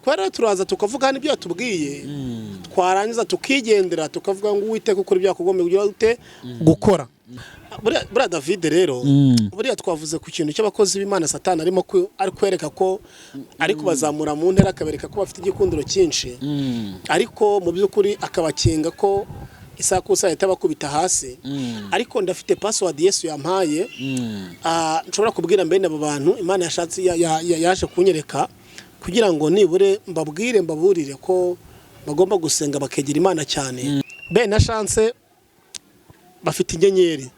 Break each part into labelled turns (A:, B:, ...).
A: Twari turaza tukavuga hano ibyo yatubwiye, twarangiza tukigendera, tukavuga ngo Uwiteka ukora ibyo yakugombye kugira ute gukora. Buriya David rero, buriya twavuze ku kintu cy'abakozi b'Imana Satani arimo ari kwereka ko ari kubazamura mu ntera, akabereka ko bafite igikundiro cyinshi, ariko mu by'ukuri akabakinga ko isaha ku isaha ahita abakubita hasi. Ariko ndafite password Yesu yampaye, nshobora kubwira mbene abo bantu Imana yashatse yaje kunyereka, kugira ngo nibure mbabwire, mbaburire ko bagomba gusenga bakegera Imana cyane. Bene na Chance bafite inyenyeri,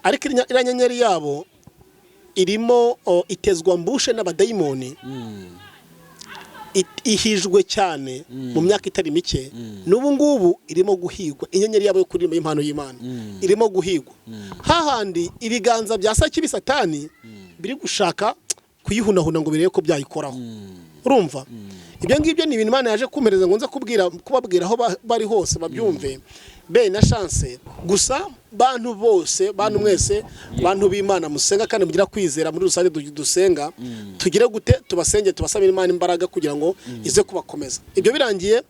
A: ariko iriya nyenyeri yabo irimo itezwa mbushe n'abadayimoni, ihijwe cyane mu myaka itari mike. N'ubu ngubu irimo guhigwa. Inyenyeri yabo yo kuririmba y'impano y'Imana irimo guhigwa, hahandi ibiganza bya Sakibi Satani biri gushaka kuyihunahuna ngo birebe ko byayikoraho. Urumva, ibyo ngibyo ni ibintu Imana yaje kumpereza ngo nze kubabwira aho bari hose babyumve, be na Chance gusa. Bantu bose, bantu mwese, bantu b'Imana musenga kandi mugira kwizera muri rusange, dusenga tugire gute? Tubasenge, tubasabire Imana imbaraga kugira ngo ize kubakomeza. Ibyo birangiye,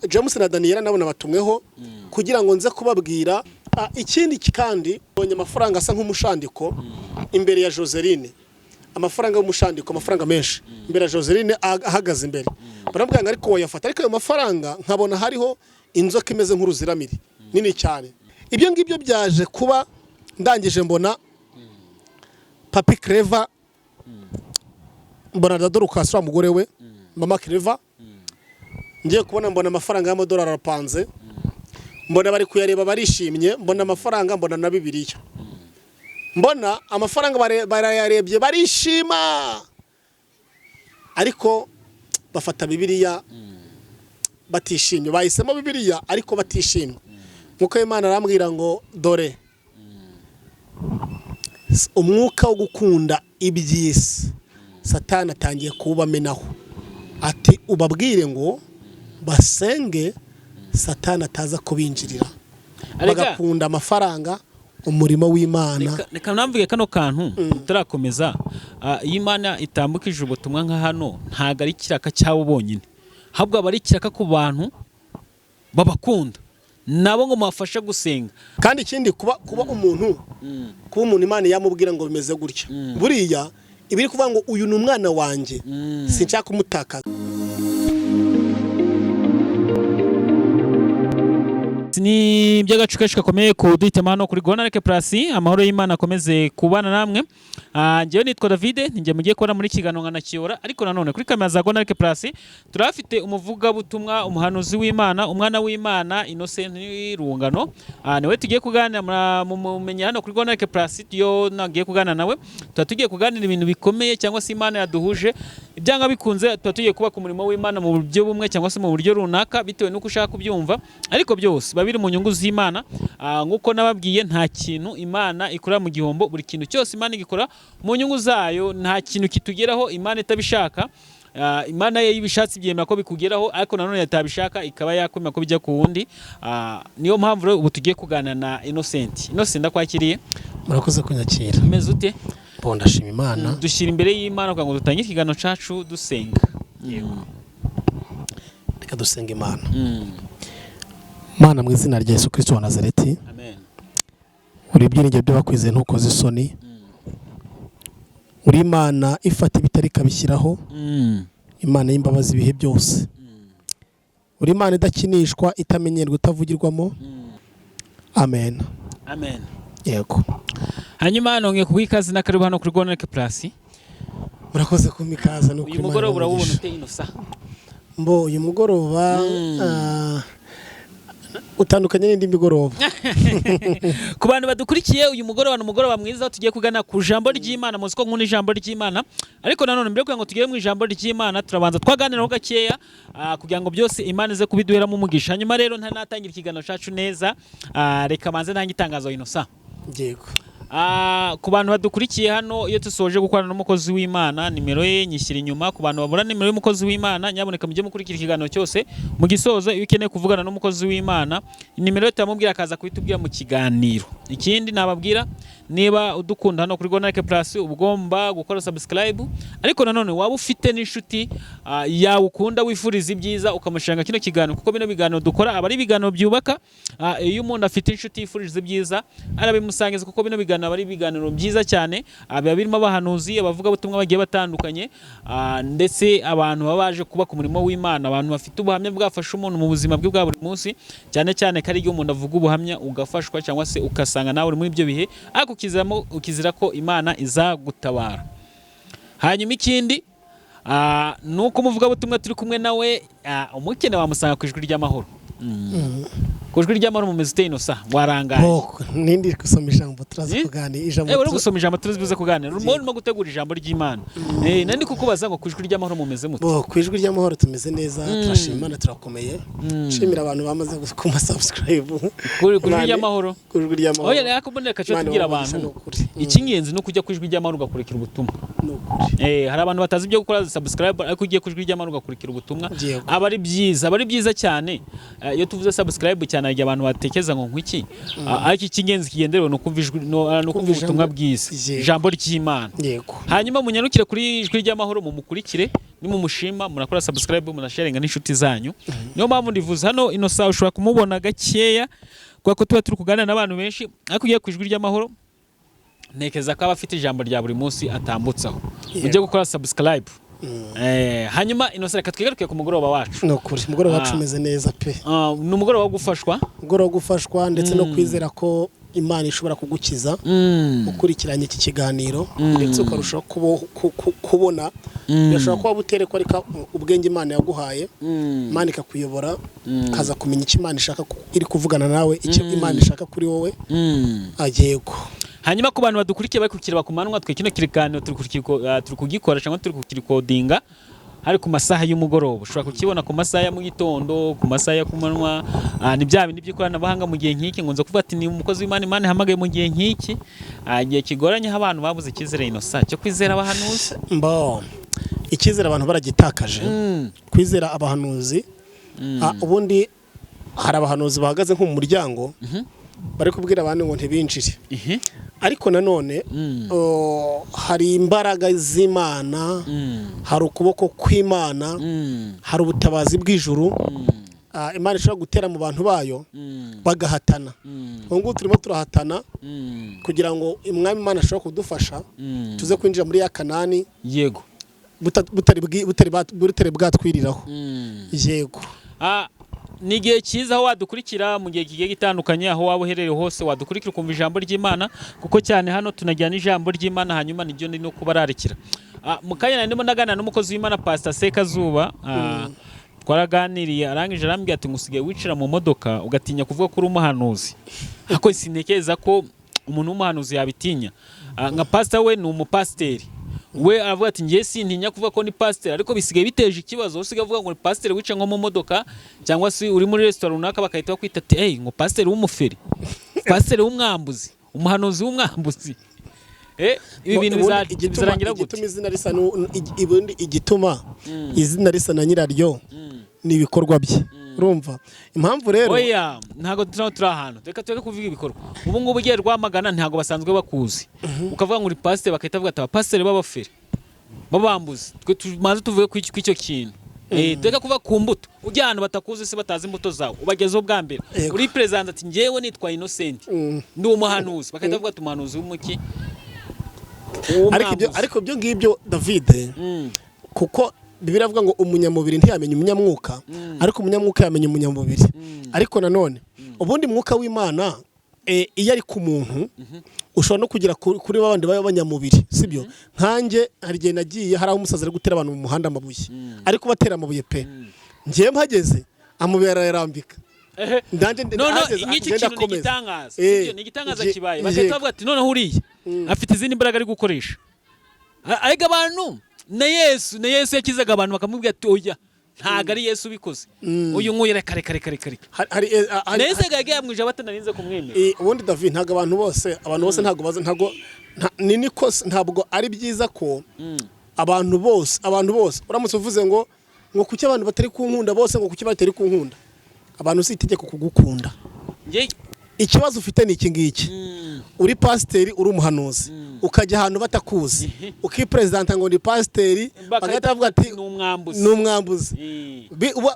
A: James na Daniela nabo nabatumweho kugira ngo nze kubabwira. Ikindi kandi, mbonye amafaranga asa nk'umushandiko imbere ya Joseline, amafaranga y'umushandiko, amafaranga menshi imbere ya Joseline ahagaze imbere. Baramubwira ngo ariko wayafata, ariko ayo mafaranga nkabona hariho inzoka imeze nk'uruziramiri nini cyane. Ibyo ngibyo byaje kuba, ndangije mbona Papi Clever, mbona Dorcas wa mugore we, Mama Clever. Ngiye kubona mbona amafaranga y'amadolari arapanze, mbona bari kuyareba barishimye, mbona amafaranga, mbona na Bibiliya, mbona amafaranga barayarebye barishima, ariko bafata Bibiliya batishimye. Bahisemo Bibiliya ariko batishimye. Nkuko Imana arambwira ngo dore umwuka wo gukunda iby'isi Satani atangiye kuwubamenaho, ati ubabwire ngo basenge Satani ataza kubinjirira bagakunda amafaranga, umurimo w'Imana.
B: Reka namvuge kano kantu tutarakomeza. Iyo Imana itambukije ubutumwa nka hano, ntabwo ari ikiraka cyabo bonyine, ahubwo aba ari ikiraka ku bantu babakunda nabo ngo mubafashe gusenga.
A: Kandi ikindi, kuba umuntu, kuba umuntu Imana yamubwira ngo bimeze gutya, buriya ibiri kuvuga ngo uyu ni umwana wanjye, sinshaka kumutakaza.
B: Ni iby'agacu kenshi gakomeye kuduhitamo hano kuri Gonareke Plus. Amahoro y'Imana akomeze kubana namwe. Njyewe nitwa David, ninjye mugiye kubona muri kiganiro nkanakiyora, ariko nanone kuri kamera za Gonareke Plus turahafite umuvugabutumwa, umuhanuzi w'Imana, umwana w'Imana, Innocent Rungano. Niwe tugiye kuganira. Mumenya hano kuri Gonareke Plus, iyo nagiye kuganira nawe tuba tugiye kuganira ibintu bikomeye, cyangwa se Imana yaduhuje ibyanga bikunze, tuba tugiye kubaka umurimo w'Imana mu buryo bumwe cyangwa se mu buryo runaka, bitewe n'uko ushaka kubyumva, ariko byose biba biri mu nyungu z'Imana. Nk'uko nababwiye, nta kintu Imana ikora mu gihombo, buri kintu cyose Imana igikora mu nyungu zayo. Nta kintu kitugeraho Imana itabishaka. Imana ye ibishatse ibyemera ko bikugeraho, ariko nanone yatabishaka ikaba yakwemera ko bijya ku wundi. Niyo mpamvu rero ubu tugiye kuganira na Innocent. Innocent, ndakwakiriye.
A: Murakoze kunyakira.
B: Umeze ute?
A: Bo, ndashima Imana.
B: Dushyira imbere y'Imana kugira ngo dutangire ikiganiro cacu dusenga.
A: Reka dusenga Imana. Mana, mu izina rya Yesu Kristo wa Nazareti,
B: Amen.
A: uri ibyiringiro by'abakwizeye, ntukoze isoni. Uri Imana ifata ibitari ikabishyiraho, Imana y'imbabazi ibihe byose, uri Imana idakinishwa, itamenyerwa, itavugirwamo. Amen.
B: Amen.
A: Yego.
B: Hanyuma nongeye kuguha ikaze n'akaribu hano kuri Gonareke Plus.
A: Murakoze kumpa ikaze no
B: Uyu mugoroba urawubona ute, Innocent?
A: Mbo uyu mugoroba utandukanye n'indi migoroba.
B: Ku bantu badukurikiye, uyu mugoroba ni umugoroba mwiza tugiye kugana ku ijambo ry'Imana. Muzi ko nkunda ijambo ry'Imana, ariko nanone mbere yo kugira ngo tugere mu ijambo ry'Imana, turabanza twaganiraho gakeya, kugira ngo byose Imana ize kubiduheramo umugisha. Hanyuma rero ntanatangira ikiganiro cyacu neza, reka manze ntange itangazo, Innocent.
A: Yego.
B: Ku bantu badukurikiye hano, iyo dusoje gukorana n'umukozi w'Imana, nimero ye nyishyira inyuma. Ku bantu babura nimero y'umukozi w'Imana, nyaboneka mujye mukurikira ikiganiro cyose mu gisozo. Iyo ukeneye kuvugana n'umukozi w'Imana, nimero ye turamubwira, akaza kuhitubwira mu kiganiro. Ikindi nababwira, niba udukunda hano kuri Gonarike Plus, uba ugomba gukora subscribe. Ariko nanone waba ufite n'inshuti yawe ukunda, wifuriza ibyiza, ukamushinga kino kiganiro, kuko bino biganiro dukora aba ari ibiganiro byubaka. Iyo umuntu afite inshuti yifuriza ibyiza, arabimusangiza, kuko bino biganiro aba ari ibiganiro byiza cyane. Biba birimo abahanuzi, abavugabutumwa bagiye batandukanye, ndetse abantu baba baje kubaka umurimo w'Imana, abantu bafite ubuhamya bwafasha umuntu mu buzima bwe bwa buri munsi, cyane cyane ko ari igihe umuntu avuga ubuhamya ugafashwa, cyangwa se ugasanga nawe uri muri ibyo bihe, ariko ukizera ko Imana izagutabara. Hanyuma ikindi ni uko umuvugabutumwa turi kumwe nawe, umukene wamusanga ku Ijwi ry'Amahoro. Ku Ijwi ry'Amahoro mumeze ute, Innocent? Warangaye.
A: Boko nindi gusoma ijambo, turaza
B: Eh?
A: kuganira ijambo.
B: Uri gusoma ijambo, turazi buze kuganira. Urimo gutegura ijambo ry'Imana. Nandi kukubaza ngo ku Ijwi ry'Amahoro mumeze mute?
A: Bo, ku Ijwi ry'Amahoro tumeze neza, turashima Imana, turakomeye. Nshimira abantu bamaze kuma subscribe.
B: Ku Ijwi ry'Amahoro.
A: Ku Ijwi ry'Amahoro.
B: Oya, reka kuboneka cyo
A: Imana
B: tubwira
A: ibahe umugisha,
B: abantu.
A: ni ukuri.
B: Icy'ingenzi ni ukujya ku Ijwi ry'Amahoro ugakurikira ubutumwa.
A: Ni ukuri.
B: Hari abantu batazi ibyo gukora subscribe, ariko ugiye ku Ijwi ry'Amahoro ugakurikira ubutumwa, aba ari byiza, aba ari byiza cyane. Iyo tuvuze subscribe cyane, hari igihe abantu batekereza ngo nkwiki. Ariko icy'ingenzi kigenderewe ni ukumva ijwi, no kumva
A: Kumva
B: ubutumwa bwiza, ijambo ry'Imana. Hanyuma munyarukire kuri Ijwi ry'Amahoro, mumukurikire, nimumushima murakora subscribe, munasharinga n'inshuti zanyu. Niyo mpamvu ndivuze hano, ino saha ushobora kumubona gakeya kubera ko tuba turi kuganira n'abantu benshi, ariko ugiye ku Ijwi ry'Amahoro, ntekereza ko aba afite ijambo rya buri munsi atambutsaho. Ujye gukora subscribe. Hanyuma Innocent, reka twigaruke ku mugoroba wacu.
A: Ni ukuri, umugoroba wacu umeze neza pe.
B: Ni umugoroba wo gufashwa.
A: Umugoroba wo gufashwa, ndetse no kwizera ko Imana ishobora kugukiza ukurikiranye iki kiganiro, ndetse ukarushaho kubona. Birashobora kuba buterekwa, ariko ubwenge Imana yaguhaye, Imana ikakuyobora, ukaza kumenya icyo Imana ishaka, iri kuvugana nawe, icyo Imana ishaka kuri wowe. Yego.
B: Hanyuma ku bantu badukurikiye bari kukireba ku manywa, twe kino kiganiro turi kugikora cyangwa turi kukirecordinga hari ku masaha y'umugoroba. Ushobora kukibona ku masaha ya mu gitondo, ku masaha ya ku manywa. Ni bya bindi by'ikoranabuhanga. Mu gihe nk'iki ngo nza kuvuga ati ni umukozi w'Imana, Imana ihamagaye mu gihe nk'iki, igihe kigoranye, aho abantu babuze icyizere, Innocent, cyo kwizera abahanuzi.
A: Mbo icyizere abantu baragitakaje, kwizera abahanuzi. Ubundi hari abahanuzi bahagaze nko mu muryango, bari kubwira abandi ngo ntibinjire. Ariko nanone hari imbaraga z'Imana, hari ukuboko kw'Imana, hari ubutabazi bw'ijuru. Imana ishobora gutera mu bantu bayo bagahatana. Ubu ngubu turimo turahatana kugira ngo Umwami Imana ashobore kudufasha, tuze kwinjira muri ya Kanani butari bwatwiriraho. Yego.
B: Ni igihe cyiza aho wadukurikira mu gihe kigiye gitandukanye, aho waba uherereye hose wadukurikira ukumva ijambo ry'Imana, kuko cyane hano tunajyana ijambo ry'Imana. Hanyuma niryo ndi no kubararikira. Mu kanya nari ndimo ndaganira n'umukozi w'Imana, Pastor Sekazuba. Twaraganiriye, arangije arambwira ati ngusigaye wicara mu modoka ugatinya kuvuga ko uri umuhanuzi. Ariko sintekereza ko umuntu w'umuhanuzi yabitinya. Nka pastor, we ni umupasiteri, we aravuga ati ngiye sintinya kuvuga ko ni pasiteri, ariko bisigaye biteje ikibazo. Usigaye avuga ngo ni pasiteri, wicaye nko mu modoka cyangwa se uri muri resitora runaka, bagahita bakwita ati hey, ngo pasiteri w'umuferi, pasiteri w'umwambuzi, umuhanuzi w'umwambuzi. Ibi bintu
A: Ubundi igituma
B: bizarangira gute?
A: Igituma izina risa ubundi igituma izina risa na nyiraryo ni ibikorwa bye. Urumva impamvu rero?
B: Oya, ntabwo turi ahantu, reka tureke kuvuga ibikorwa. Ubu ngubu ugiye Rwamagana, ntabwo basanzwe bakuzi, ukavuga ngo uri pasiteri, bagahita bavuga ati abapasiteri b'abaferi, babambuzi. Twe tumaze tuvuge ku icyo kintu. Tureke kuva ku mbuto. Ujya ahantu batakuzi se, batazi imbuto zawe, ubagezeho bwa mbere, uri perezida, ati njyewe nitwa Innocent, ndi umuhanuzi, bagahita bavuga ati umuhanuzi w'umuki?
A: Ariko ibyo
B: W'umwambuzi.
A: Ariko ibyo ngibyo, David, kuko Bibiliya iravuga ngo umunyamubiri ntiyamenya umunyamwuka, ariko umunyamwuka yamenya umunyamubiri. Ariko nanone ubundi mwuka w'Imana, iyo ari ku muntu, ushobora no kugera kuri babandi b'abanyamubiri, sibyo? Nkanjye hari igihe nagiye, hari aho umusaza ari gutera abantu mu muhanda amabuye, ariko batera amabuye pe. Ngiye mpageze, amabuye arayarambika. Ndanje
B: No,
A: ahageze,
B: nk'iki
A: ngenda
B: kintu ni
A: akomeza.
B: igitangaza. Sibyo? Ni igitangaza kibaye, bagahita bavuga ati noneho uriya afite izindi mbaraga ari gukoresha. Ariko abantu, na Yesu yakizaga abantu bakamubwira ati oya. Ntago ari Yesu ubikoze. Uyu nguyu, reka, reka, reka, reka, reka.
A: Hari
B: Nese yagiye mu ijuru batanarinze kumwemera.
A: Ubundi David, ntabwo abantu bose ntabwo bazi, ntabwo ni niko ntabwo ari byiza ko abantu bose uramutse uvuze ngo kuki abantu batari kunkunda bose, ngo kuki batari kunkunda. Abantu si itegeko kugukunda.
B: Njye
A: Ikibazo ufite ni iki ngiki: uri pasiteri, uri umuhanuzi, ukajya ahantu batakuzi, ukiperezanta ngo ni pasiteri, bagahita bavuga ati
B: ni umwambuzi.
A: Ni umwambuzi.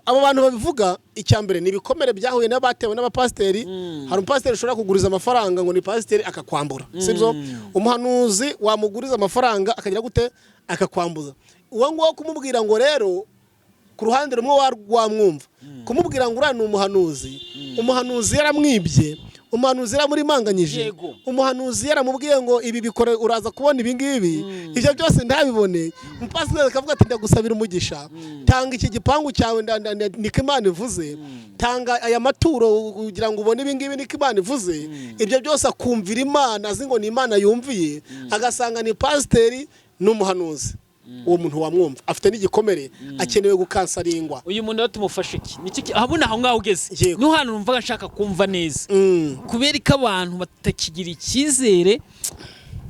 A: Abo bantu babivuga, icya mbere ni ibikomere byahuye n'abatewe n'abapasiteri. Hari umupasiteri ushobora kuguriza amafaranga ngo ni pasiteri, akakwambura, sibyo? Umuhanuzi wamuguriza amafaranga akagira gute? Akakwambuza. Uwo nguwo kumubwira ngo rero, ku ruhande rumwe wamwumva, kumubwira ngo uriya ni umuhanuzi, umuhanuzi yaramwibye, umuhanuzi yaramurimbanganyije, umuhanuzi yaramubwiye ngo ibi bikore uraza kubona ibi ngibi, ibyo byose ntabibone. Umupasiteri akavuga ati ndagusabira umugisha, tanga iki gipangu cyawe, niko Imana ivuze, tanga aya maturo kugira ngo ubone ibi ngibi, niko Imana ivuze. Ibyo byose akumvira Imana, azi ngo ni Imana yumviye, agasanga ni pasiteri n'umuhanuzi. Uwo muntu wamwumva, afite n'igikomere, akenewe gukansaringwa.
B: Uyu muntu rero tumufashe iki? Niki ahabona aho ngaho ugeze?
A: Yego.
B: Niho hantu numvaga nshaka kumva neza. Kubera ko abantu batakigira icyizere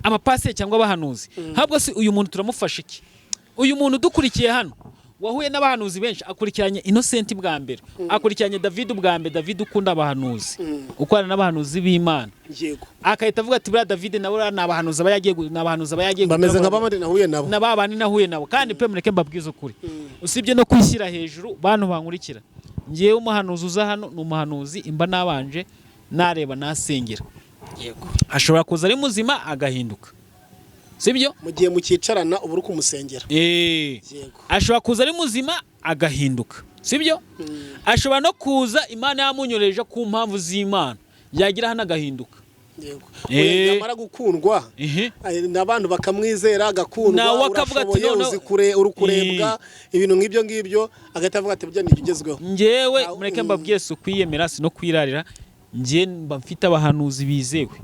B: abapasiteri cyangwa abahanuzi, ahubwo se uyu muntu turamufasha iki? Uyu muntu udukurikiye hano wahuye n'abahanuzi benshi, akurikiranye Innocent bwa mbere, akurikiranye David bwa mbere, David ukunda abahanuzi, ukorana n'abahanuzi b'Imana, akahita avuga ati buriya David nawe uriya ni abahanuzi aba yagiye ni abahanuzi aba yagiye
A: Bameze nka
B: gutabara.
A: bamwe nahuye nabo.
B: Na ba bandi nahuye nabo. Kandi pe, mureke mbabwize ukuri, usibye no kwishyira hejuru, bantu bankurikira, ngewe umuhanuzi uza hano ni umuhanuzi imba nabanje nareba, nasengera. Ashobora kuza ari muzima agahinduka, sibyo?
A: Mu gihe mukicarana uba uri kumusengera.
B: Ashobora kuza ari muzima agahinduka, sibyo? Ashobora no kuza Imana yamunyoreje ku mpamvu z'Imana, yagira hano agahinduka.
A: Yamara gukundwa n'abantu bakamwizera, agakundwa,
B: Nawe akavuga ati
A: urashoboye,
B: noneho-
A: uzi kure, uri kurebwa, ibintu nk'ibyo ngibyo, agahita avuga ati burya ni ibigezweho.
B: Njyewe mureke mbabwiye, si ukwiyemera, si no kwirarira, njye mba mfite abahanuzi bizewe,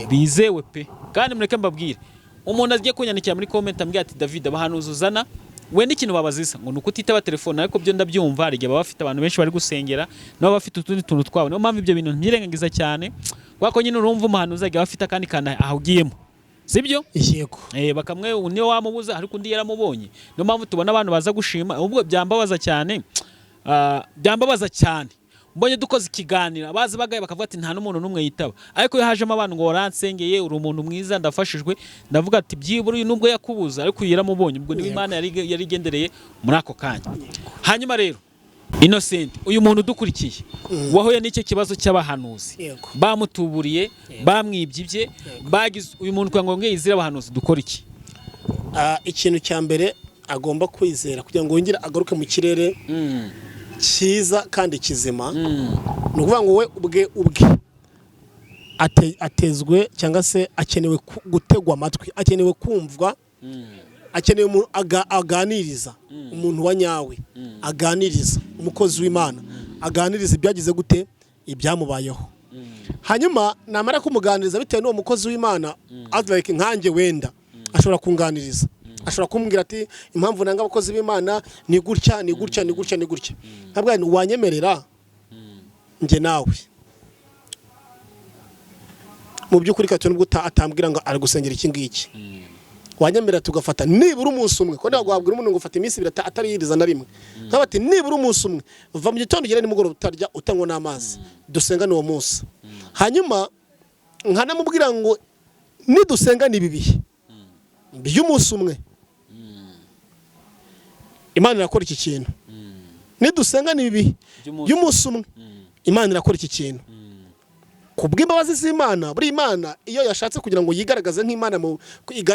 B: bizewe pe. Kandi mureke mbabwire, umuntu agiye kunyandikira muri comment ambwira ati David, abahanuzi uzana wenda ikintu babazisa ngo ni ukutitaba telefone, ariko byo ndabyumva, hari igihe baba bafite abantu benshi bari gusengera, nabo bafite utundi tuntu twabo. Niyo mpamvu ibyo bintu ntibyirengagiza cyane, kubera ko nyine urumva umuhanuzi agiye aba afite akandi kantu ahugiyemo, sibyo?
A: Yego.
B: Bakamwe niyo wamubuza, ariko undi yaramubonye. Niyo mpamvu tubona abantu baza gushima. Ubwo byambabaza cyane, byambabaza cyane mbonye dukoze ikiganiro, abazi bagaye bakavuga ati nta n'umuntu n'umwe yitaba, ariko iyo hajemo abantu ngo waransengeye, uri umuntu mwiza, ndafashijwe, ndavuga ati byibura uyu nubwo yakubuza ariko uyu yaramubonye. Ubwo niwe Imana yari igendereye muri ako kanya. Hanyuma rero Innocent, uyu muntu udukurikiye wahuye n'icyo kibazo cy'abahanuzi, bamutuburiye, bamwibye ibye, bagize uyu muntu kugira ngo yongere yizere abahanuzi, dukora iki?
A: Ikintu cya mbere agomba kwizera kugira ngo yongere agaruke mu kirere cyiza kandi kizima, ni ukuvuga ngo we ubwe atezwe cyangwa se akenewe gutegwa amatwi, akenewe kumvwa, akeneye umuntu aganiriza, umuntu wa nyawe aganiriza, umukozi w'Imana aganiriza ibyagize gute, ibyamubayeho. Hanyuma namara kumuganiriza, bitewe n'uwo mukozi w'Imana, as like nkanjye wenda ashobora kunganiriza, ashobora kumbwira ati impamvu nanga abakozi b'Imana ni gutya, ni gutya, ni gutya, ni gutya. Ntabwo wanyemerera njye nawe mu by'ukuri kati nubwo atambwira ngo ari gusengera iki ngiki, wanyemerera tugafata nibura umunsi umwe, ko ntabwo wabwira umuntu ngo ufate iminsi 2 atariyiriza na rimwe, nkaba ati nibura umunsi umwe, va mu gitondo ugere nimugoroba utarya, utanywa n'amazi, dusengane uwo munsi. Hanyuma nkanamubwira ngo nidusengana ibi bihe by'umunsi umwe, Imana irakora iki kintu. Nidusengana ibi bihe
B: By'umunsi.
A: by'umunsi umwe, Imana irakora iki kintu ku bw'imbabazi z'Imana. Buri Imana iyo yashatse kugira ngo yigaragaze nk'Imana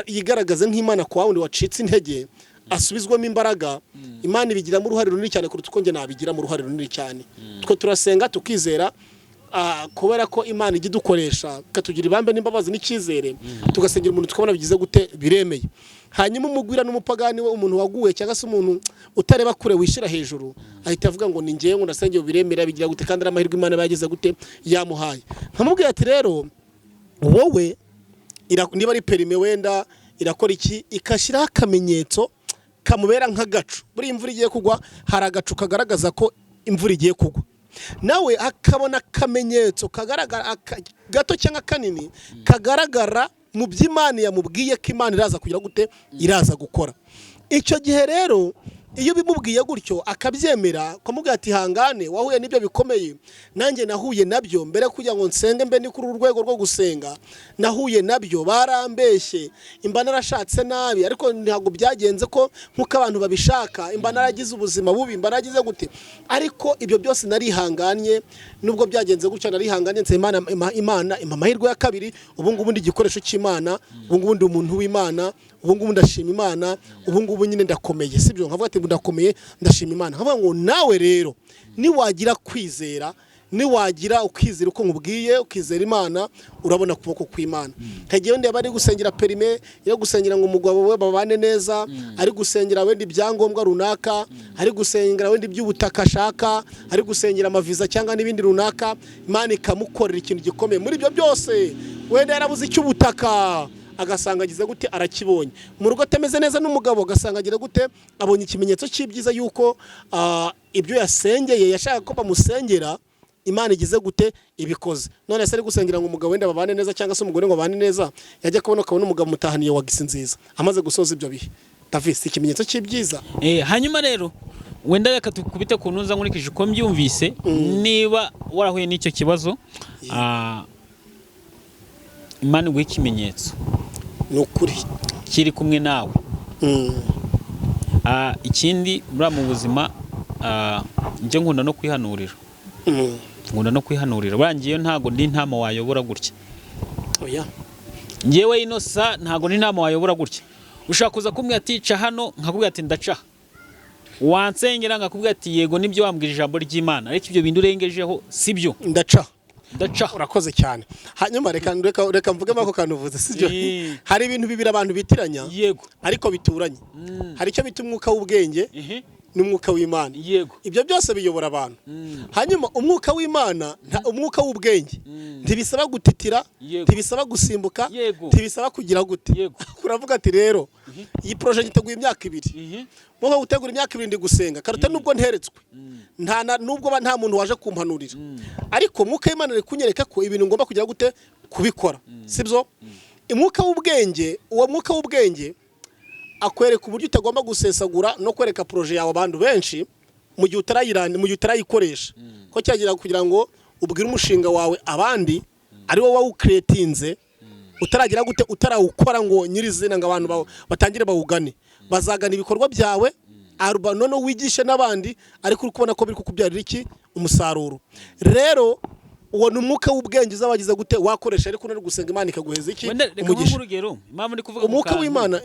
A: yigaragaze nk'Imana ku wundi wacitse intege, asubizwamo imbaraga, Imana ibigiramo uruhare runini cyane kuruta uko njye nabigiramo uruhare runini cyane. Twe turasenga tukizera, kubera ko Imana ijya idukoresha ikatugira ibambe n'imbabazi n'icyizere, tugasengera umuntu tukabona bigize gute, biremeye. Hanyuma umugwira n'umupagani we, umuntu waguye cyangwa se umuntu utareba kure wishyira hejuru, ahita avuga ngo ni njyewe, ngo ndasengera biremera, bigira gute, kandi ari amahirwe Imana yagize gute, yamuhaye. Nkamubwira ati rero wowe niba ari perime wenda irakora iki, ikashyiraho akamenyetso. Kamubera nk'agacu. Buriya imvura igiye kugwa, hari agacu kagaragaza ko imvura igiye kugwa. Nawe akabona akamenyetso kagaragara gato cyangwa kanini kagaragara mu by'Imana yamubwiye ko Imana iraza kugira gute? Iraza gukora. Icyo gihe rero, iyo ubimubwiye gutyo akabyemera, ukamubwira ati: "Hangane, wahuye n'ibyo bikomeye, nanjye nahuye nabyo mbere kugira ngo nsenge mbe ni kuri uru rwego rwo gusenga, nahuye nabyo, barambeshye, imba narashatse nabi, ariko ntabwo byagenze ko nk'uko abantu babishaka, imba naragize ubuzima bubi, imba naragize gute, ariko ibyo byose narihanganye. Nubwo byagenze gutya, narihanganye, nsaba Imana, Imana impa amahirwe ya kabiri. Ubu ngubu ndi igikoresho cy'Imana, ubu ngubu ndi umuntu w'Imana, ubu ngubu ndashima Imana, ubu ngubu nyine ndakomeye." Sibyo? Nkavuga ati: "Ndakomeye, ndashima Imana." Nkavuga ngo nawe rero niwagira kwizera, niwagira ukizera uko nkubwiye, ukizera Imana, urabona ukuboko kw'Imana. Nkagiye wenda ari gusengera permis yo gusengera ngo umugabo we babane neza, ari gusengera wenda ibyangombwa runaka, ari gusengera wenda iby'ubutaka ashaka, ari gusengera amaviza cyangwa n'ibindi runaka, Imana ikamukorera ikintu gikomeye muri ibyo byose. Wenda yarabuze icy'ubutaka, agasanga agize gute? Arakibonye. Mu rugo atameze neza n'umugabo, agasanga agira gute? Abonye ikimenyetso cy'ibyiza yuko ibyo yasengeye, yashaka ko bamusengera, Imana igize gute? Ibikoze. None se ari gusengera ngo umugabo wenda babane neza cyangwa se umugore ngo babane neza, yajya kubona ukabona umugabo mutahaniye wagisi nziza amaze gusoza ibyo bihe. David, si ikimenyetso cy'ibyiza?
B: Hanyuma rero wenda reka tukubite ku ntuza. Nkurikije uko mbyumvise, niba warahuye n'icyo kibazo, Imana iguha ikimenyetso
A: Ni ukuri.
B: kiri kumwe nawe. Ikindi buriya mu buzima, njye nkunda no kwihanurira. Nkunda no kwihanurira. Buriya ngewe ntabwo ndi intama wayobora gutya.
A: Oya.
B: Ngewe inosa ntabwo ndi intama wayobora gutya. Ushobora kuza kumbwira ati: "Ca hano," nkakubwira ati: "Ndaca." Wansengera, nkakubwira ati: "Yego, nibyo wambwira ijambo ry'Imana, ariko ibyo bintu urengejeho si byo."
A: Ndaca.
B: Ndaca.
A: Urakoze cyane. Hanyuma reka mvugemo ako kantu uvuze, sibyo? Hari ibintu bibiri abantu bitiranya ariko bituranye. Hari icyo bita umwuka w'ubwenge n'umwuka w'Imana. Ibyo byose biyobora abantu. Hanyuma umwuka w'Imana, umwuka w'ubwenge ntibisaba gutitira, ntibisaba gusimbuka, ntibisaba kugira gute. Uravuga ati: "Rero iyi projet nyiteguye imyaka 2." Nko gutegura imyaka 2 ndi gusenga karuta, nubwo nteretswe nta nubwo nta muntu waje kumpanurira, ariko umwuka w'Imana ari kunyereka ko ibintu ngomba kugira gute? Kubikora, sibyo? Umwuka w'ubwenge, uwo mwuka w'ubwenge akwereka uburyo utagomba gusesagura no kwereka projet yawe abantu benshi mu gihe utarayirani, mu gihe utarayikoresha, ko cyagira kugira ngo ubwire umushinga wawe abandi ari wowe wawucreatinze, utaragira gute? Utarawukora ngo nyirizina ngo abantu batangire bawugane. Bazagana ibikorwa byawe aruba noneho wigishe n'abandi, ariko uri kubona ko biri kukubyarira iki? Umusaruro. Rero uwo ni umwuka w'ubwenge uzabagize gute? Wakoresha, ariko unari gusenga, Imana ikaguheza iki?
B: Wenda reka nguhe
A: Umugisha.
B: urugero impamvu ndi kuvuga ku
A: Umwuka
B: kantu.
A: w'Imana.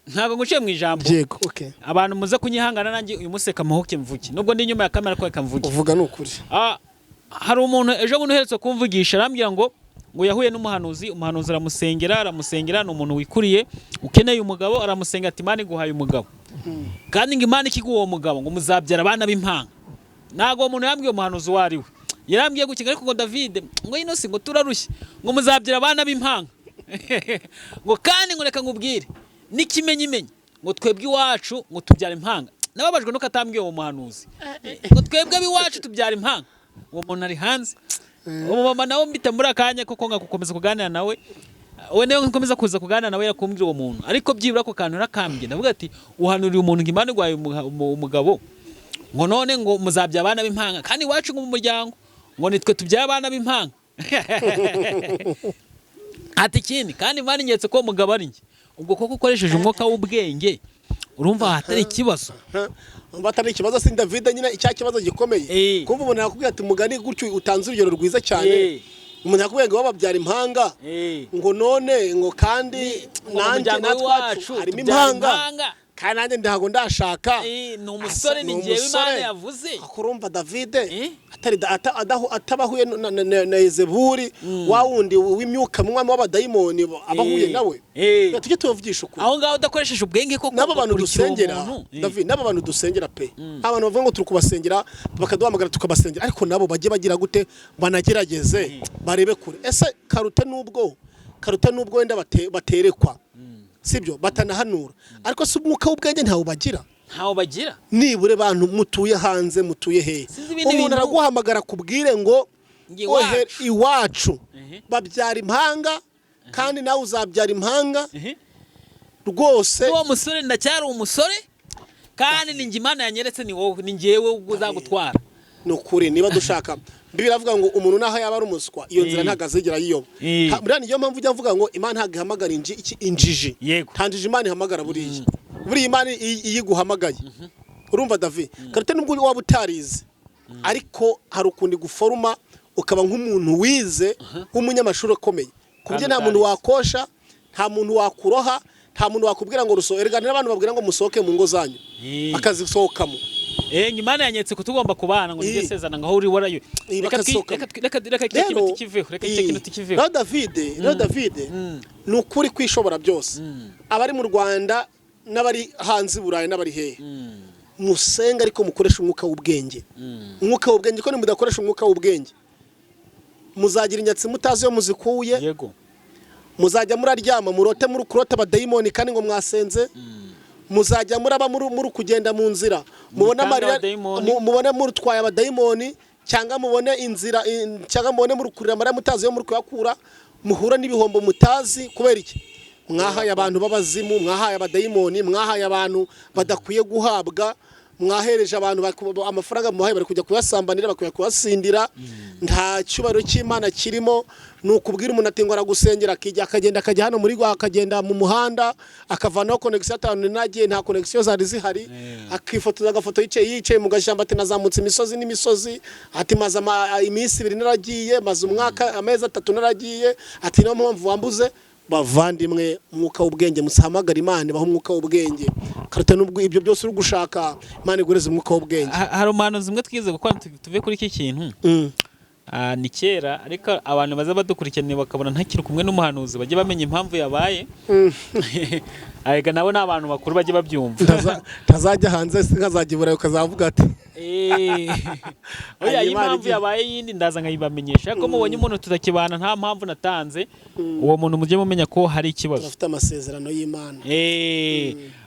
B: Ntabwo nguciye mu ijambo.
A: Yego, okay.
B: Abantu muze kunyihangana, nanjye uyu munsi reka mpuhuke mvuge, nubwo ndi inyuma ya kamera, ariko reka mvuge.
A: Uvuga ni ukuri.
B: Hari umuntu ejo bundi uherutse kumvugisha, arambwira ngo yahuye n'umuhanuzi, umuhanuzi aramusengera, aramusengera. Ni umuntu wikuriye ukeneye umugabo, aramusenga ati: "Imana iguhaye umugabo, kandi ngo Imana ikiguha uwo mugabo ngo muzabyara abana b'impanga." Ntabwo uwo muntu yambwiye umuhanuzi uwo ari we. Yarambwiye gutya ariko ngo: "David," ngo, "ino si ngo turarushye, ngo muzabyara abana b'impanga," ngo "kandi ngo reka nkubwire n'ikimenyimenyi, ngo twebwe iwacu ngo tubyara impanga." Nababajwe nuko atambwiye uwo muhanuzi. Ngo twebwe ab'iwacu tubyara impanga. Uwo muntu ari hanze, uwo mama nawe mbita muri akanya koko ngagukomeza kuganira nawe, we niyo nkomeza kuza kuganira nawe yakumbwira uwo muntu. Ariko byibura ako kantu rakambye, ndavuga ati: "Uhanuriye umuntu ngo Imana iguhaye umugabo, ngo none ngo muzabyara abana b'impanga, kandi iwacu ngo mu muryango ngo nitwe tubyara abana b'impanga." Ati: "Ikindi kandi Imana inyeretse ko uwo mugabo ari njye." Ubwo koko ukoresheje umwuka w'ubwenge, urumva hatari ikibazo?
A: Umva, atari ikibazo si David nyine icya kibazo gikomeye. Kumva umuntu yakubwira ati umugani gutyo, utanze urugero rwiza cyane. Umuntu yakubwira ngo bababyara impanga, ngo none ngo kandi
B: Ngo mu
A: nanjye
B: muryango
A: natwe
B: w'iwacu
A: iwacu harimo
B: tubyara
A: impanga,
B: impanga.
A: kandi nanjye ntabwo ndashaka.
B: Ni umusore, ni
A: Ni
B: njyewe
A: umusore.
B: Imana yavuze.
A: Urumva David atari adahuye na Ezeburi wa wundi w'imyuka, mwami w'abadayimoni, abahuye nawe. Tujye tubavugisha ukuri.
B: Aho ngaho udakoresheje ubwenge koko,
A: N'abo bantu
B: ugakurikira uwo
A: dusengera,
B: muntu.
A: David, n'abo bantu dusengera pe, abantu bavuga ngo turi kubasengera, bakaduhamagara tukabasengera, ariko nabo bajye bagira gute? Banagerageze barebe kure. Ese karuta nubwo wenda baterekwa. Sibyo, batanahanura, ariko si umwuka w'ubwenge ntawo bagira.
B: Ntawo bagira.
A: Nibure bantu mutuye hanze, mutuye hehe,
B: Sinzi ibindi
A: umuntu
B: bintu.
A: araguhamagara kubwire ngo
B: Njye iwacu.
A: Iwacu babyara impanga, kandi nawe uzabyara impanga rwose.
B: Uwo musore, ndacyari umusore, kandi ni njye Imana yanyeretse, ni wowe, ni njyewe uzagutwara.
A: Ni ukuri, niba dushaka, Bibiliya iravuga ngo umuntu naho yaba ari umuswa, iyo nzira ntabwo azigera yiyoba. Buriya niyo mpamvu ujya mvuga ngo Imana ntabwo ihamagara injiji. Nta njiji Imana ihamagara. Buriya Imana iyo iguhamagaye, urumva David karite, nubwo waba utarize, ariko hari ukuntu iguforuma ukaba nk'umuntu wize, w'umunyamashuri akomeye, ku buryo
B: Kandi
A: nta muntu
B: utarize.
A: wakosha, nta muntu wakuroha, nta muntu wakubwira ngo ruso. Erega n'abantu babwira ngo musohoke mu ngo zanyu, bakazisohokamo.
B: Imana yanyeretse ko tugomba kubana, ngo nijye sezana ngo aho uri warayo. Reka
A: Bakasohokamo.
B: reka icyo kintu tukiveho, reka icyo kintu tukiveho.
A: Rero Davide, ni ukuri kwishobora byose, abari mu Rwanda n'abari hanze i Burayi n'abari hehe, musenga ariko mukoresha umwuka w'ubwenge, umwuka w'ubwenge, ko nimudakoresha umwuka w'ubwenge muzagira inyatsi mutazi iyo muzikuye. Muzajya muraryama murote muri kurota abadayimoni kandi ngo mwasenze. Muzajya muraba muri kugenda mu nzira, mubone
B: Mutanga
A: amarira,
B: abadayimoni.
A: Mubone murutwaye abadayimoni, cyangwa mubone inzira cyangwa mubone muri kurira amarira mutazi iyo muri kuyakura, muhura n'ibihombo mutazi. Kubera iki? Mwahaye abantu b'abazimu, mwahaye abadayimoni, mwahaye abantu badakwiye guhabwa, mwahereje abantu amafaranga muhaye bari kujya kuyasambanira, bakwiye kuyasindira. Nta cyubahiro cy'Imana kirimo. Ni ukubwira umuntu ati ngo aragusengera, akijya akagenda, akajya hano muri rwa, akagenda mu muhanda, akavanaho connexion atanu nagiye nta connexion zari zihari, akifotoza agafoto yicaye mu gashyamba, ati nazamutse imisozi n'imisozi, ati maze iminsi 2 naragiye, maze umwaka amezi 3 naragiye, ati niyo mpamvu wambuze. Bavandimwe, umwuka w'ubwenge, musahamagara Imana ibahe umwuka w'ubwenge. Karute nubwo ibyo byose uri gushaka, Imana igureze umwuka w'ubwenge.
B: Hari umuhanuzi umwe twize gukora, tuve kuri iki kintu. Ni kera, ariko abantu baza badukurikirana bakabona ntakiri kumwe n'umuhanuzi, bajye bamenya impamvu yabaye. Arega nabo ni abantu bakuru, bajye babyumva.
A: Ntazajya hanze, nkazajya i Burayi ukazavuga ati
B: Oya, iyi
A: Imana
B: mpamvu yabaye yindi ndaza nkayibamenyesha, ariko mubonye umuntu tutakibana nta mpamvu natanze, uwo muntu mujye mumenya ko hari ikibazo.
A: Turafite amasezerano y'Imana.